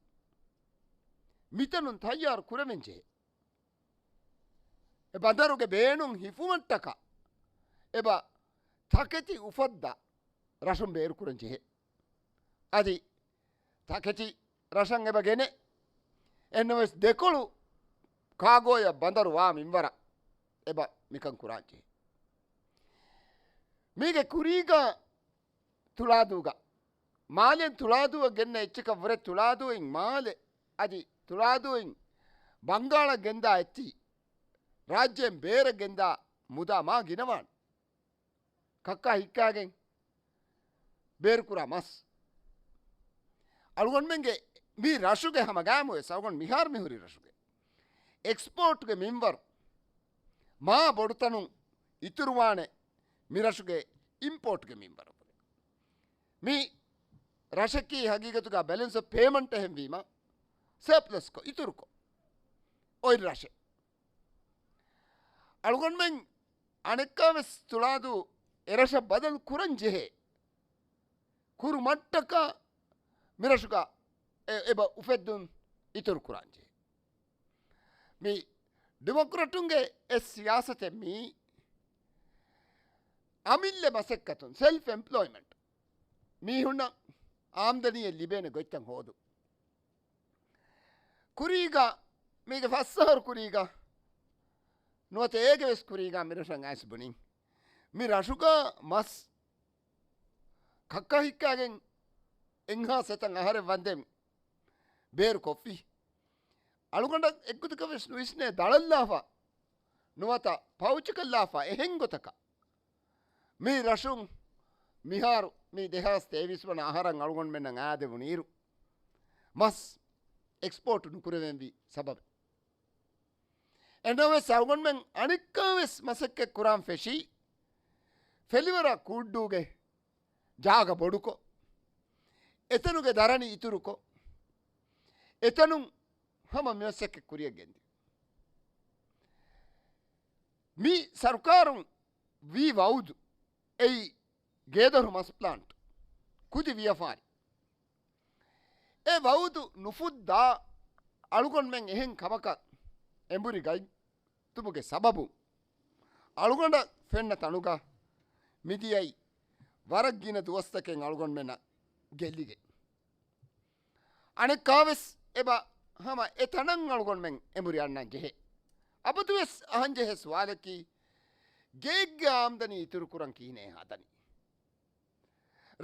މިތަނުން ތައްޔާރު ކުރެވެން ޖެހޭ. އެ ބަނދަރުގެ ބޭނުން ހިފުމަށްޓަކާ އެބަ ތަކެތި އުފައްދާ ރަށުން ބޭރުކުރަން ޖެހޭ. އަދި ތަކެތި ރަށަށް އެބަ ގެނެ، އެންނަމަވެސް ދެކޮޅު ކާގޯއަށް ބަނދަރު ވާ މިންވަރަށް އެބަ މިކަން ކުރާން ޖެހޭ. މީގެ ކުރީގަ ތުޅާދޫގަ މާލެއިން ތުޅާދޫއަށް ގެންނަ އެއްޗަކަށް ވުރެ ތުޅާދޫއިން މާލެ އަދި ތުޅާދޫއިން ބަންގާޅަށް ގެންދާ އެއްޗި ރާއްޖޭން ބޭރަށް ގެންދާ މުދާ މާ ގިނަވާނެ. ކައްކާ ހިއްކާގެން ބޭރުކުރާ މަސް. އަޅުގަނޑުމެންގެ މި ރަށުގެ ހަމަ ގާމުވެސް އަޅުގަނޑު މިހާރު މިހުރި ރަށުގެ އެކްސްޕޯޓްގެ މިންވަރު މާ ބޮޑުތަނުން އިތުރުވާނެ މި ރަށުގެ އިމްޕޯޓްގެ މިންވަރު. މި ރަށަކީ ހަގީގަތުގަ ބެލެންސް އޮފް ޕޭމަންޓް އެހެންވީމަ، ސަޕްލަސްކޮށް، އިތުރުކޮށް އޮތް ރަށެއް. އަޅުގަނޑުމެން އަނެއްކާވެސް ތުޅާދޫ އެރަށަށް ބަދަލު ކުރަން ޖެހޭ. ކުރުމަށްޓަކާ މިރަށުގަ އެ-، އެބަ އުފެއްދުން އިތުރު ކުރަން ޖެހޭ. މި ޑިމޮކްރަޓުންގެ އެ ސިޔާސަތެއް މީ އަމިއްލަ މަސައްކަތުން، ސެލްފް އެމްޕްލޯއިމަންޓް، މީހުންނަށް އާމްދަނީއެއް ލިބޭނެ ގޮތްތައް ހޯދުން. ކުރީގަ، މީގެ ފަސް އަހަރު ކުރީގަ ނުވަތަ އޭގެ ވެސް ކުރީގަ މިރަށަށް އައިސް ބުނިން. މި ރަށުގަ މަސް ކައްކަ ހިއްކާގެން އެއްހާސް އެތަން އަހަރެއް ވަންދެން ބޭރު ކޮށްފި. އަޅުގަނޑަށް އެއްގޮތަކަށް ވެސް ނުވިސްނޭ ދަޅަށްލާފަ ނުވަތަ ޕައުޗަކަށްލާފަ އެހެން ގޮތަކަށް. މި ރަށުން މިހާރު މި ދެހާސް ތޭވީސް ވަނަ އަހަރަށް އަޅުގަނޑުމެންނަށް އާދެވުނު އިރު، މަސް އެކްސްޕޯޓް ނުކުރެވެންވީ ސަބަބެއް. އެންނަވެސް އަޅުގަނޑުމެން އަނެއްކާވެސް މަސައްކަތް ކުރާން ފެށީ، ފެލިވަރަށް ކޫއްޑޫގެ ޖާގަ ބޮޑުކޮށް، އެތަނުގެ ދަރަނި އިތުރުކޮށް، އެތަނުން ހަމަ މި މަސައްކަތް ކުރިއަށް ގެންދި. މި ސަރުކާރުން ވީ ވައުދު، އެއީ ގޭދޮރު މަސް ޕްލާންޓް، ކުދި ވިޔަފާރި. އެ ވައުދު ނުފުއްދާ އަޅުގަނޑުމެން އެހެން ކަމަކަށް އެނބުރި ގަތުމުގެ ސަބަބުން އަޅުގަނޑަށް ފެންނަ ތަނުގަ މިދިޔައީ ވަރަށް ގިނަ ދުވަސްތަކެއް އަޅުގަނޑުމެންނަށް ގެއްލިގެން. އަނެއްކާވެސް އެބަ ހަމަ އެ ތަނަށް އަޅުގަނޑުމެން އެނބުރި އަންނަން ޖެހޭ. އަބަދުވެސް އަހަން ޖެހޭ ސުވާލަކީ، ގޭގެ އާމްދަނީ އިތުރު ކުރަން ކިހިނެއް ހަދަނީ؟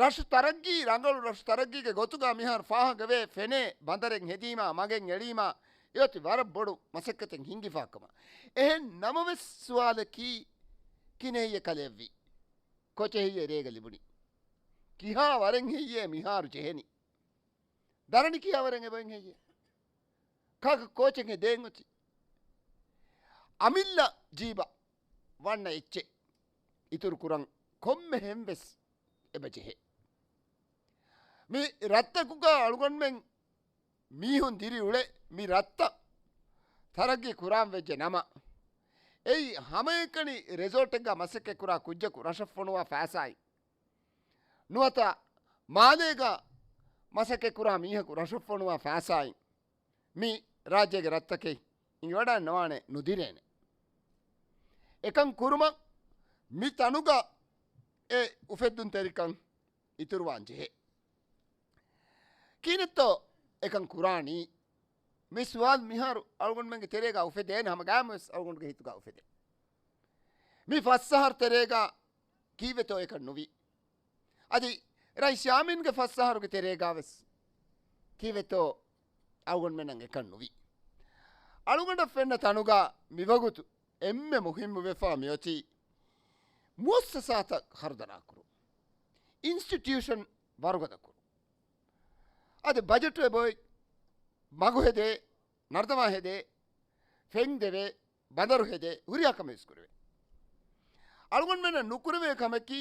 ރަށު ތަރައްގީ، ރަނގަޅު ރަށު ތަރައްގީގެ ގޮތުގަ މިހާރު ފާހަގަވޭ، ފެނޭ، ބަނދަރެއް ހެދީމާ، މަގެއް އެޅީމާ، އެއޮތީ ވަރަށް ބޮޑު މަސައްކަތެއް ހިނގިފާ ކަމަށް. އެހެން ނަމަވެސް ސުވާލަކީ، ކިހިނެއް ހެއްޔޭ ކަލެއަށްވީ؟ ކޮޗެއް ހެއްޔޭ ރޭގަ ލިބުނީ؟ ކިހާ ވަރެއް ހެއްޔޭ މިހާރު ޖެހެނީ؟ ދަރަނި ކިހާވަރެއް އެބައިން ހެއްޔޭ؟ ކާކަށް ކޯޗެއް ހެދޭން އޮތީ؟ އަމިއްލަ ޖީބަށް ވަންނަ އެއްޗެއް އިތުރު ކުރަން ކޮންމެ ހެން ވެސް އެބަ ޖެހޭ. މި ރަށްތަކުގަ އަޅުގަނޑުމެން މީހުން ދިރިއުޅޭ މި ރަށްތައް ތަރައްގީ ކުރާން ވެއްޖެ ނަމަ، އެއީ ހަމައެކަނި ރެސޯޓެއްގަ މަސައްކަތް ކުރާ ކުއްޖަކު ރަށަށް ފޮނުވާ ފައިސާއިން ނުވަތަ މާލޭގަ މަސައްކަތް ކުރާ މީހަކު ރަށަށް ފޮނުވާ ފައިސާއިން މި ރާއްޖޭގެ ރަށްތަކެއް އިނގިވަޑައިން ނުވާނެ، ނުދިރޭނެ. އެކަން ކުރުމަށް މި ތަނުގަ އެ އުފެއްދުންތެރިކަން އިތުރުވާން ޖެހޭ. ކިހިނެއްތޯ އެކަން ކުރާނީ؟ މި ސުވާލު މިހާރު އަޅުގަނޑުމެންގެ ތެރޭގަ އުފެދޭނެ ހަމަ ގާމުވެސް އަޅުގަނޑުގެ ހިތުގަ އުފެދޭ. މި ފަސް އަހަރު ތެރޭގަ ކީއްވެތޯ އެކަން ނުވީ؟ އަދި ރައީސް ޔާމީންގެ ފަސް އަހަރުގެ ތެރޭގަ ވެސް ކީއްވެތޯ އަޅުގަނޑުމެންނަށް އެކަން ނުވީ. އަޅުގަނޑަށް ފެންނަ ތަނުގަ މިވަގުތު އެންމެ މުހިއްމުވެފާ މިއޮތީ މުއައްސަސާތައް ހަރުދަނާކުރުން، އިންސްޓިޓިއުޝަން ވަރުގަދަކުރުން. އަދި ބަޖެޓު އެބައޮތް، މަގު ހެދޭ، ނަރުދަމާ ހެދޭ، ފެން ދެވޭ، ބަނދަރު ހެދޭ، ހުރިހާ ކަމެއް ވެސް ކުރެވޭ. އަޅުގަނޑުމެންނަށް ނުކުރެވޭ ކަމަކީ،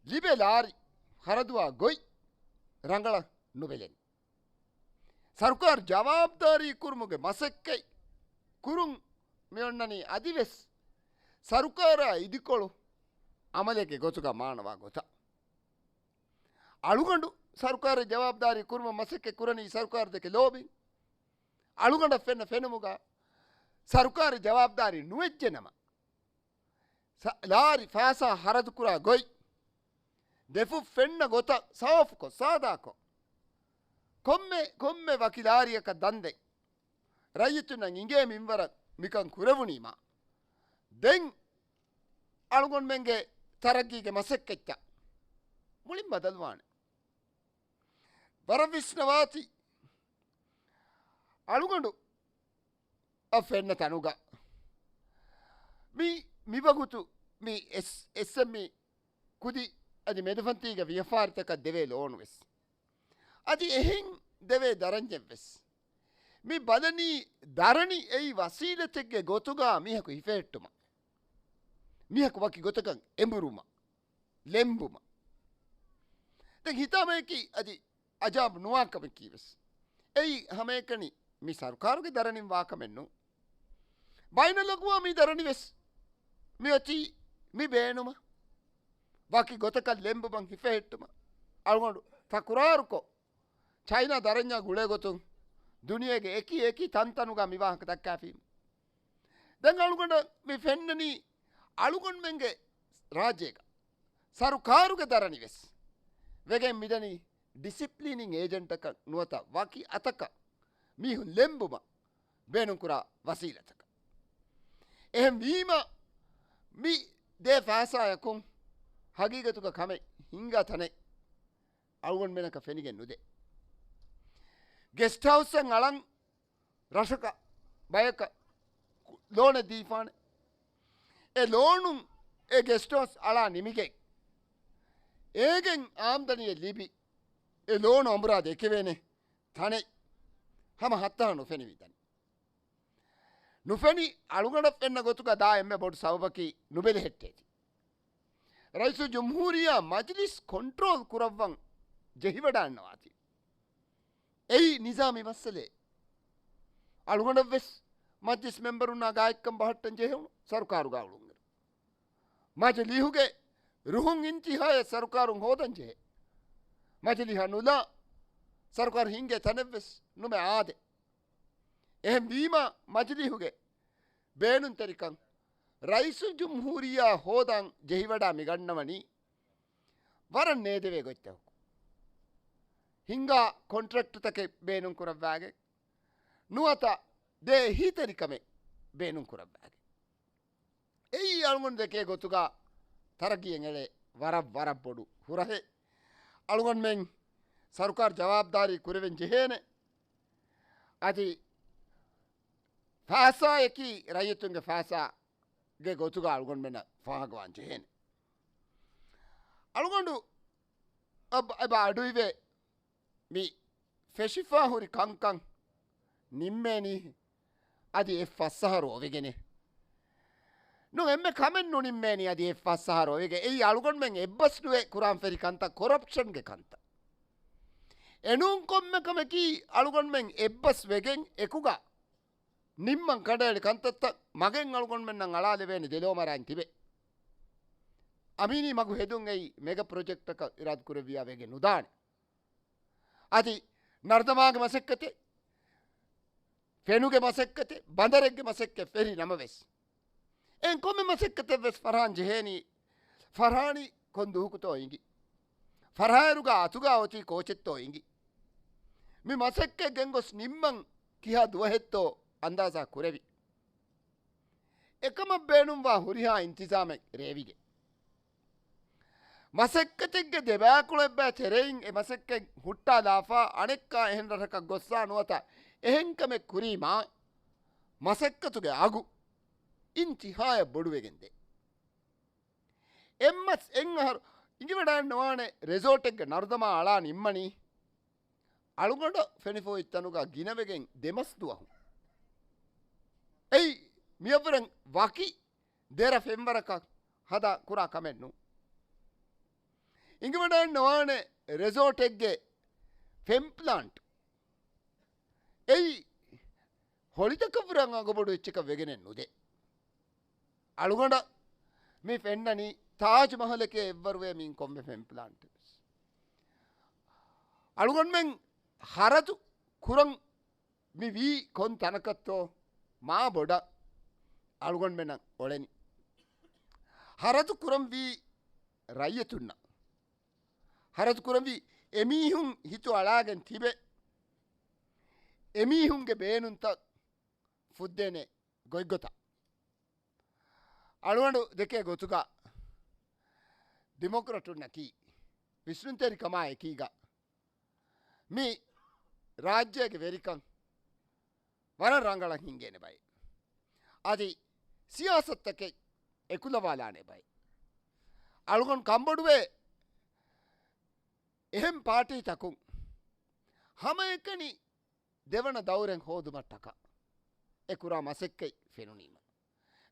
ލިބޭ ލާރި ހަރަދުވާ ގޮތް ރަނގަޅަށް ނުބެލެން. ސަރުކާރު ޖަވާބުދާރީ ކުރުމުގެ މަސައްކަތް ކުރުން މިއޮންނަނީ އަދިވެސް ސަރުކާރާ އިދިކޮޅު އަމަލެއްގެ ގޮތުގަ މާނަވާ ގޮތަށް. އަޅުގަނޑު ސަރުކާރެއް ޖަވާބުދާރީ ކުރުމަށް މަސައްކަތް ކުރަނީ ސަރުކާރު ދެކެ ލޯބިން. އަޅުގަނޑަށް ފެންނަ ފެނުމުގަ ސަރުކާރެއް ޖަވާބުދާރީ ނުވެއްޖެ ނަމަ، ސަ-، ލާރި ފައިސާ ހަރަދުކުރާ ގޮތް، ދެފުށް ފެންނަ ގޮތަށް ސާފުކޮށް، ސާދާކޮށް، ކޮންމެ، ކޮންމެ ވަކި ލާރިއަކަށް ދަންދެން، ރައްޔިތުންނަށް އިނގޭ މިންވަރަށް މިކަން ކުރެވުނީމާ، ދެން އަޅުގަނޑުމެންގެ ތަރައްގީގެ މަސައްކަތްތައް މުޅިން ބަދަލުވާނެ. ވަރަށް ވިސްނަވާތި އަޅުގަނޑު އަށް ފެންނަ ތަނުގަ މި، މިވަގުތު މި އެސް-، އެސްއެމްއީ ކުދި އަދި މެދުފަންތީގެ ވިޔަފާރިތަކަށް ދެވޭ ލޯނު ވެސް އަދި އެހެން ދެވޭ ދަރަންޏެއްވެސް. މި ބަލަނީ ދަރަނި އެއީ ވަސީލަތެއްގެ ގޮތުގަ މީހަކު ހިފެހެއްޓުމަށް، މީހަކު ވަކި ގޮތަކަށް އެނބުރުމަށް، ލެނބުމަށް. ދެން ހިތާމަޔަކީ އަދި އަޖާބު ނުވާކަމަކީވެސް. އެއީ ހަމައެކަނި މި ސަރުކާރުގެ ދަރަނިން ވާކަމެއް ނޫން. ބައިނަލްއަގުވާމީ ދަރަނިވެސް މިއޮތީ މި ބޭނުމަށް، ވަކި ގޮތަކަށް ލެނބުމަށް ހިފެހެއްޓުމަށް. އަޅުގަނޑު ތަކުރާރުކޮށް، ޗައިނާ ދަރަންޏާ ގުޅޭގޮތުން ދުނިޔޭގެ އެކި އެކި ތަންތަނުގަ މި ވާހަކަ ދައްކާފީމު. ދެން އަޅުގަނޑަށް މި ފެންނަނީ އަޅުގަނޑުމެންގެ ރާއްޖޭގަ ސަރުކާރުގެ ދަރަނިވެސް ވެގެން މިދަނީ ޑިސިޕްލީނިން އޭޖެންޓަކަށް ނުވަތަ ވަކި އަތަކަށް މީހުން ލެނބުމަށް ބޭނުންކުރާ ވަސީލަތަކަށް. އެހެން ވީމަ، މި ދޭ ފައިސާޔަކުން ހަގީގަތުގަ ކަމެއް ހިނގާ ތަނެއް އަޅުގަނޑުމެންނަކަށް ފެނިގެން ނުދޭ. ގެސްޓް ހައުސްއެއް އަޅަން ރަށަކަށް ބަޔަކަށް ލޯނެއް ދީފާނެ. އެ ލޯނުން އެ ގެސްޓް ހައުސް އަޅާ ނިމިގެން، އޭގެން އާމްދަނީއެއް ލިބި، އެ ލޯނު އަނބުރާ ދެކެވޭނެ ތަނެއް ހަމަ ހައްތާ ނުފެނި މިދަނީ. ނުފެނި އަޅުގަނޑަށް ފެންނަ ގޮތުގަ ދާ އެންމެ ބޮޑު ސަބަބަކީ ނުބެލެހެއްޓޭތީ. ރައީސުލްޖުމްހޫރިއްޔާ މަޖިލިސް ކޮންޓްރޯލް ކުރައްވަން ޖެހިވަޑައިންނަވާތީ. އެއީ ނިޒާމީ މައްސަލައެއް. އަޅުގަނޑަށްވެސް މަޖިލިސް މެމްބަރުންނާ ގާތްކަން ބަހައްޓަން ޖެހެވުނު ސަރުކާރުގަ އުޅުންއިރު. މަޖިލީހުގެ ރުހުން އިންތިހާޔަށް ސަރުކާރުން ހޯދަން ޖެހޭ. މަޖިލީހަށް ނުލާ ސަރުކާރު ހިންގޭ ތަނެއްވެސް ނުމެ އާދެ. އެހެން ވީމާ، މަޖިލީހުގެ ބޭނުންތެރިކަން ރައީސުލްޖުމްހޫރިއްޔާ ހޯދަން ޖެހިވަޑާ މިގަންނަވަނީ ވަރަށް ނޭދެވޭ ގޮތްތަކު. ހިންގާ ކޮންޓްރެކްޓްތަކެއް ބޭނުން ކުރައްވާގެން، ނުވަތަ ދޭ އެހީތެރިކަމެއް ބޭނުން ކުރައްވާގެން. އެއީ އަޅުގަނޑު ދެކޭ ގޮތުގަ ތަރައްގީއެއް އެޅޭ ވަރަށް ވަރަށް ބޮޑު ހުރަހެއް. އަޅުގަނޑުމެން ސަރުކާރު ޖަވާބުދާރީ ކުރެވެން ޖެހޭނެ. އަދި ފައިސާއަކީ ރައްޔިތުންގެ ފައިސާގެ ގޮތުގަ އަޅުގަނޑުމެންނަށް ފާހަގަވާން ޖެހޭނެ. އަޅުގަނޑު އަބަ، އެބަ އަޑުއިވޭ މި ފެށިފާ ހުރި ކަންކަން ނިންމޭނީ އަދި އެއް ފަސް އަހަރު އޮވެގެނޭ. ނޫން، އެންމެ ކަމެއް ނުނިންމޭނީ އަދި އެއް ފަސް އަހަރު އޮވެގެން. އެއީ އަޅުގަނޑުމެން އެއްބަސް ނުވެ ކުރާން ފެރި ކަންތައް، ކޮރަޕްޝަންގެ ކަންތައް. އެނޫން ކޮންމެ ކަމަކީ އަޅުގަނޑުމެން އެއްބަސް ވެގެން އެކުގަ ނިންމަން ކަނޑައެޅި ކަންތައްތައް މަގެއް އަޅުގަނޑުމެންނަށް އަޅާލެވޭނެ ދެލޯ މަރާން ތިބެ. އަމީނީ މަގު ހެދުން އެއީ މެގަ ޕްރޮޖެކްޓަކަށް އިރާދަ ކުރެއްވިޔާ ވެގެން ނުދާނެ. އަދި ނަރުދަމާގެ މަސައްކަތެއް، ފެނުގެ މަސައްކަތެއް، ބަނދަރެއްގެ މަސައްކަތް ފެރި ނަމަވެސް، އެހެން ކޮންމެ މަސައްކަތެއްވެސް ފަރާން ޖެހޭނީ، ފަރާނީ ކޮން ދުވަހަކުތޯ އިނގި، ފަރާއިރުގަ އަތުގަ އޮތީ ކޯޗެއްތޯ އިނގި، މި މަސައްކަތް ގެންގޮސް ނިންމަން ކިހާ ދުވަހެއްތޯ އަންދާޒާ ކުރެވި. އެކަމަށް ބޭނުންވާ ހުރިހާ އިންތިޒާމެއް ރޭވިގެން. މަސައްކަތެއްގެ ދެބައިކުޅަ އެއްބައި ތެރެއިން އެ މަސައްކަތް ހުއްޓާލާފަ، އަނެއްކާ އެހެން ރަށަކަށް ގޮއްސާ ނުވަތަ އެހެން ކަމެއް ކުރީމާ، މަސައްކަތުގެ އަގު އިންތިހާޔަށް ބޮޑުވެގެން ދޭ. އެއްމަސް އެއްއަހަރު އިނގިވަޑައެއް ނުވާނެ ރެސޯޓެއްގެ ނަރުދަމާ އަޅާ ނިންމަނީ، އަޅުގަނޑަށް ފެނިފަ އޮތް ތަނުގަ ގިނަވެގެން ދެމަސް ދުވަހު. އެއީ މިއަށްވުރެން ވަކި ދެރަ ފެންވަރަކަށް ހަދާ ކުރާ ކަމެއް ނޫން. އިނގިވަޑައެއް ނުވާނެ ރެސޯޓެއްގެ ފެން ޕްލާންޓް. އެއީ ހޮޅިތަކަށްވުރެން އަގުބޮޑު އެއްޗަކަށް ވެގެނެއް ނުދޭ. އަޅުގަނޑަށް މި ފެންނަނީ ތާޖް މަހަލެކޭ އެއްވަރުވޭ މިން ކޮންމެ ފެން ޕްލާންޓެއް ވެސް. އަޅުގަނޑުމެން ހަރަދު ކުރަން މި ވީ ކޮން ތަނަކަށްތޯ މާ ބޮޑަށް އަޅުގަނޑުމެންނަށް އޮޅެނީ. ހަރަދު ކުރަންވީ ރައްޔިތުންނަށް. ހަރަދު ކުރަންވީ އެމީހުން ހިތު އަޅާގެން ތިބެ، އެމީހުންގެ ބޭނުންތައް ފުއްދޭނެ ގޮތްގޮތަށް. އަޅުގަނޑު ދެކޭ ގޮތުގަ ޑިމޮކްރަޓުންނަކީ ވިސްނުންތެރިކަމާ އެކީގަ މި ރާއްޖޭގެ ވެރިކަން ވަރަށް ރަނގަޅަށް ހިނގޭނެ ބައެއް. އަދި ސިޔާސަތުތަކެއް އެކުލަވާލާނެ ބައެއް. އަޅުގަނޑު ކަންބޮޑުވޭ އެހެން ޕާޓީތަކުން ހަމައެކަނި ދެވަނަ ދައުރެއް ހޯދުމަށްޓަކާ އެ ކުރާ މަސައްކަތް ފެނުނީމަ،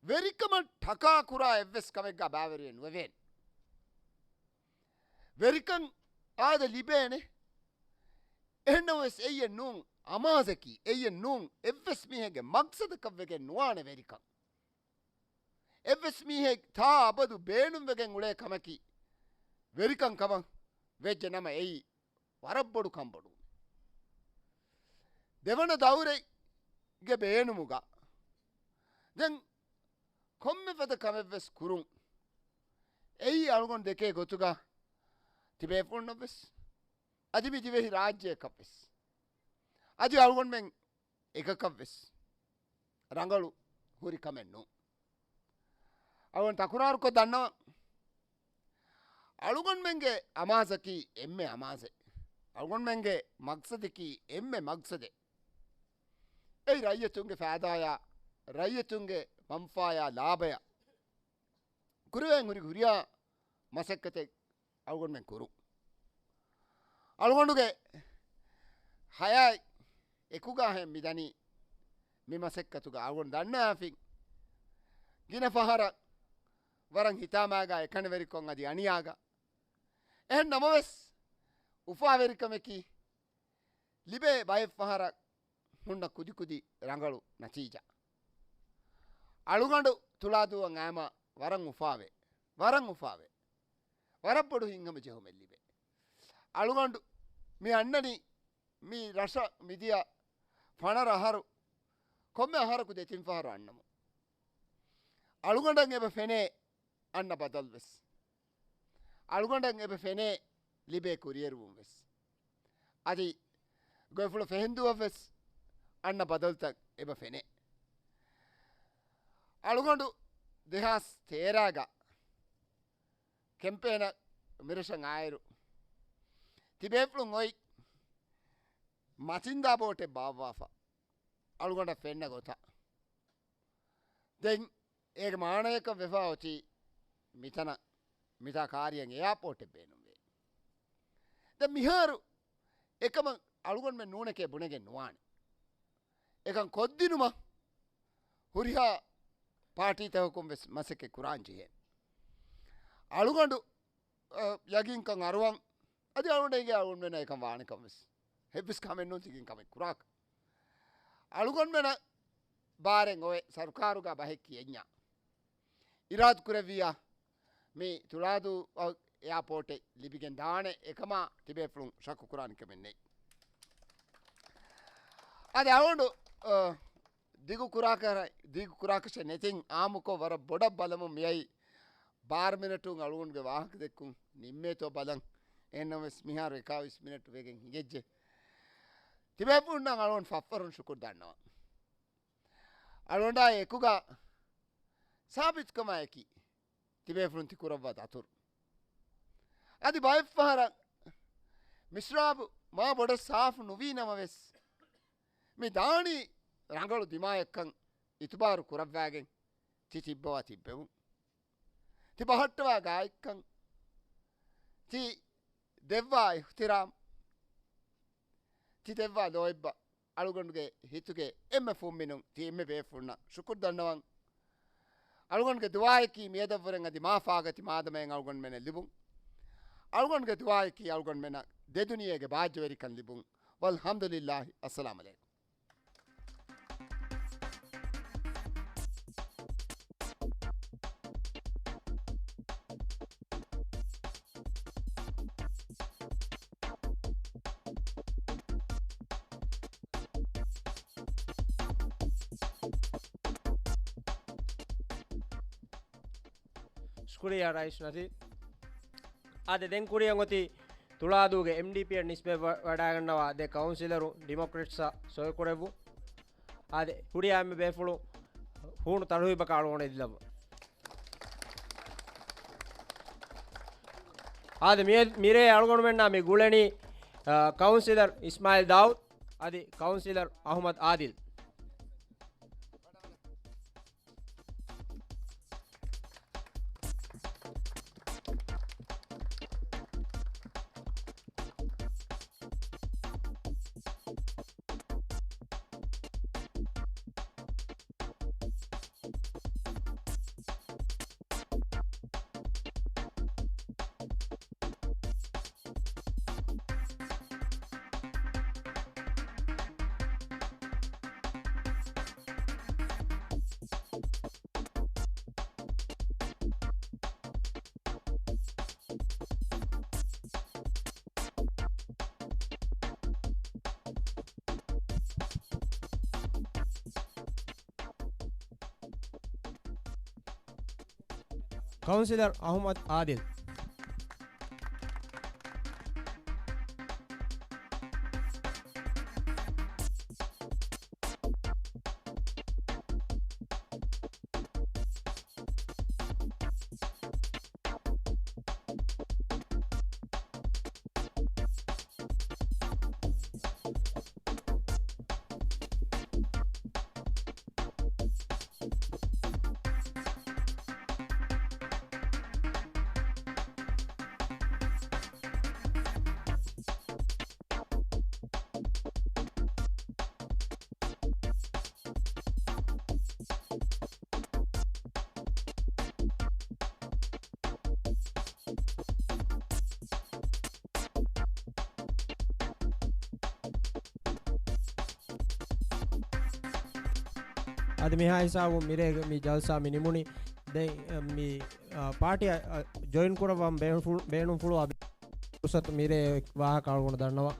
ވެރިކަމަށް ޓަކާ ކުރާ އެއްވެސް ކަމެއްގާ ބައިވެރިވެ ނުވެވޭނެ. ވެރިކަން އާދެ ލިބޭނެ. އެހެންނަމަވެސް އެއްޔެއް ނޫން އަމާޒަކީ، އެއްޔެއް ނޫން އެއްވެސް މީހެއްގެ މަގްސަދަކަށް ވެގެން ނުވާނެ ވެރިކަން. އެއްވެސް މީހެއް ތާ އަބަދު ބޭނުންވެގެން އުޅޭ ކަމަކީ ވެރިކަން ކަމަށް ވެއްޖެ ނަމަ އެއީ ވަރަށް ބޮޑު ކަންބޮޑު. ދެވަނަ ދައުރެއްގެ ބޭނުމުގަ ދެން ކޮންމެ ފަދަ ކަމެއްވެސް ކުރުން. އެއީ އަޅުގަނޑު ދެކޭ ގޮތުގަ ތިބޭފުޅުންނަށްވެސް، އަދި މި ދިވެހި ރާއްޖެއަކަށްވެސް، އަދި އަޅުގަނޑުމެން އެކަކަށްވެސް ރަނގަޅު ހުރި ކަމެއް ނޫން. އަޅުގަނޑު ތަކުރާރުކޮށް ދަންނަވަން. އަޅުގަނޑުމެންގެ އަމާޒަކީ އެންމެ އަމާޒެއް. އަޅުގަނޑުމެންގެ މަގްސަދަކީ އެންމެ މަގްސަދެއް. އެއީ ރައްޔިތުންގެ ފައިދާޔާ، ރައްޔިތުންގެ މަންފާޔާ ލާބަޔާ ކުރެވެން ހުރި ހުރިހާ މަސައްކަތެއް އަޅުގަނޑުމެން ކުރުން. އަޅުގަނޑުގެ ހަޔާތް އެކުގަ ހެން މިދަނީ މި މަސައްކަތުގަ. އަޅުގަނޑު ދަންނައިފިން ގިނަ ފަހަރަށް ވަރަށް ހިތާމާގަ އެކަނިވެރިކޮށް އަދި އަނިޔާގަ. އެހެން ނަމަވެސް އުފާވެރިކަމަކީ ލިބޭ ބައެއް ފަހަރަށް ހުންނަ ކުދިކުދި ރަނގަޅު ނަތީޖާ. އަޅުގަނޑު ތުޅާދޫއަށް އައިމަ ވަރަށް އުފާވޭ. ވަރަށް އުފާވޭ. ވަރަށް ބޮޑު ހިތްހަމަޖެހުމެއް ލިބޭ. އަޅުގަނޑު މި އަންނަނީ މި ރަށަށް މިދިޔަ ފަނަރަ އަހަރު، ކޮންމެ އަހަރަކު ދެތިން ފަހަރު އަންނަމު. އަޅުގަނޑަށް އެބަ ފެނޭ އަންނަ ބަދަލުވެސް. އަޅުގަނޑަށް އެބަ ފެނޭ ލިބޭ ކުރިއެރުވުންވެސް. އަދި ގޮތްފުޅު ފެހެންދުވަށްވެސް އަންނަ ބަދަލުތައް އެބަ ފެނޭ. އަޅުގަނޑު ދެހާސް ތޭރަގަ ކެމްޕޭނަށް މިރަށަށް އާއިރު، ތިބޭފުޅުން އޮތް މަތިންދާ ބޯޓެއް ބާއްވާފަ އަޅުގަނޑަށް ފެންނަ ގޮތަށް. ދެން އޭގެ މާނަޔަކަށް ވެފަ އޮތީ މިތަނަށް، މިތާ ކާރިޔަން އެއާޕޯޓެއް ބޭނުންވޭ. ދެން މިހާރު އެކަމަށް އަޅުގަނޑުމެން ނޫނެކޭ ބުނެގެން ނުވާނެ. އެކަން ކޮށްދިނުމަށް ހުރިހާ ޕާޓީތަކަކުން ވެސް މަސައްކަތް ކުރާން ޖެހޭ. އަޅުގަނޑު، އަ، ޔަގީންކަން އަރުވަން. އަދި އަޅުގަނޑު އެނގޭ އަޅުގަނޑުމެންނަށް އެކަން ވާނެކަން ވެސް. އެއްވެސް ކަމެއް ނޫން ތިގެން ކަމެއް ކުރާކަށް. އަޅުގަނޑުމެންނަށް ބާރެއް އޮވެ ސަރުކާރުގަ ބަހެއް ކިޔެންޏާ. އިރާދަ ކުރެއްވިޔާ މި ތުޅާދޫ އެއާޕޯޓެއް ލިބިގެން ދާނެ އެކަމާ ތިބޭފުޅުން ޝައްކު ކުރާނެ ކަމެއް ނެތް. އަދި އަޅުގަނޑު، އަ، ދިގު ކުރާކަށް، ދިގު ކުރާކަށެއް ނެތިން އާއްމުކޮށް ވަރަށް ބޮޑަށް ބަލަމުން މިއައީ ބާރަ މިނެޓުން އަޅުގަނޑުގެ ވާހަކަ ދެއްކުން ނިންމޭތޯ ބަލަން. އެހެންނަމަވެސް މިހާރު އެކާވީސް މިނެޓު ވެގެން ހިނގައްޖެ. ތިބޭފުޅުންނަށް އަޅުގަނޑު ފަށްފަށުން ޝުކުރު ދަންނަވަން. އަޅުގަނޑާ އެކުގަ ސާބިތުކަމާއެކީ ތިބޭފުޅުން ތި ކުރައްވާ ދަތުރު. އަދި ބައެއްފަހަރަށް މިސްރާބު މާ ބޮޑަށް ސާފު ނުވީ ނަމަވެސް، މި ދާނީ ރަނގަޅު ދިމާޔަށްކަން އިތުބާރު ކުރައްވާގެން ތި ތިއްބަވާ ތިއްބެވުން. ތި ބަހައްޓަވާ ގާތްކަން، ތި ދެއްވާ އިޙްތިރާމް، ތި ދެއްވާ ލޯތްބަށް އަޅުގަނޑުގެ ހިތުގެ އެންމެ ފުންމިނުން ތި އެންމެ ބޭފުޅުންނަށް ޝުކުރު ދަންނަވަން. އަޅުގަނޑުގެ ދުޢާއަކީ މިއަދަށްވުރެން އަދި މާ ފާގަތި މާދަމައެއް އަޅުގަނޑުމެންނަށް ލިބުން. އަޅުގަނޑުގެ ދުޢާއަކީ އަޅުގަނޑުމެންނަށް ދެދުނިޔޭގެ ބާއްޖަވެރިކަން ލިބުން. ވަލްޙަމްދުލިއްލާހި. އައްސަލާމު ޢަލައިކުމް. ޝުކުރިއްޔާ ރައީސް ނަޝީދު. އާދެ، ދެން ކުރިއަށް އޮތީ ތުޅާދޫގެ އެމްޑީޕީއަށް ނިސްބަތް ވަ-، ވަޑައިގަންނަވާ ދެ ކައުންސިލަރު ޑިމޮކްރެޓްސްއަށް ސޮއިކުރެއްވުން. އާދެ، ހުރިހާ އެންމެ ބޭފުޅުން ހޫނު ތަރުހީބަކަށް އަޅުގަނޑު އެދިލައްވަ. އާދެ، މި-، މިރޭ އަޅުގަނޑުމެންނާ މި ގުޅެނީ، އަ، ކައުންސިލަރ އިސްމާއިލް ދާއޫދު އަދި ކައުންސިލަރ އަޙުމަދު އާދިލް. ކައުންސިލަރ އަޙުމަދު އާދިލް. އަދި މިހާ ހިސާބުން މިރޭގެ މި ޖަލްސާ މި ނިމުނީ. ދެން، އަ، މި، އަ، ޕާޓީއަށް، އަ، ޖޮއިން ކުރައްވަން ބޭނުންފުޅު-، ބޭނުންފުޅުވާ ފުރުސަތު މިރޭ ވާހަކަ އަޅުގަނޑު ދަންނަވާ.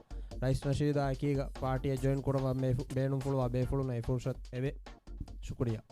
ރައީސް ނަޝީދާ އެކީގަ ޕާޓީއަށް ޖޮއިން ކުރައްވަން ބޭފު-، ބޭނުންފުޅުވާ ބޭފުޅުން އެ ފުރުސަތު އެވެ. ޝުކުރިއްޔާ.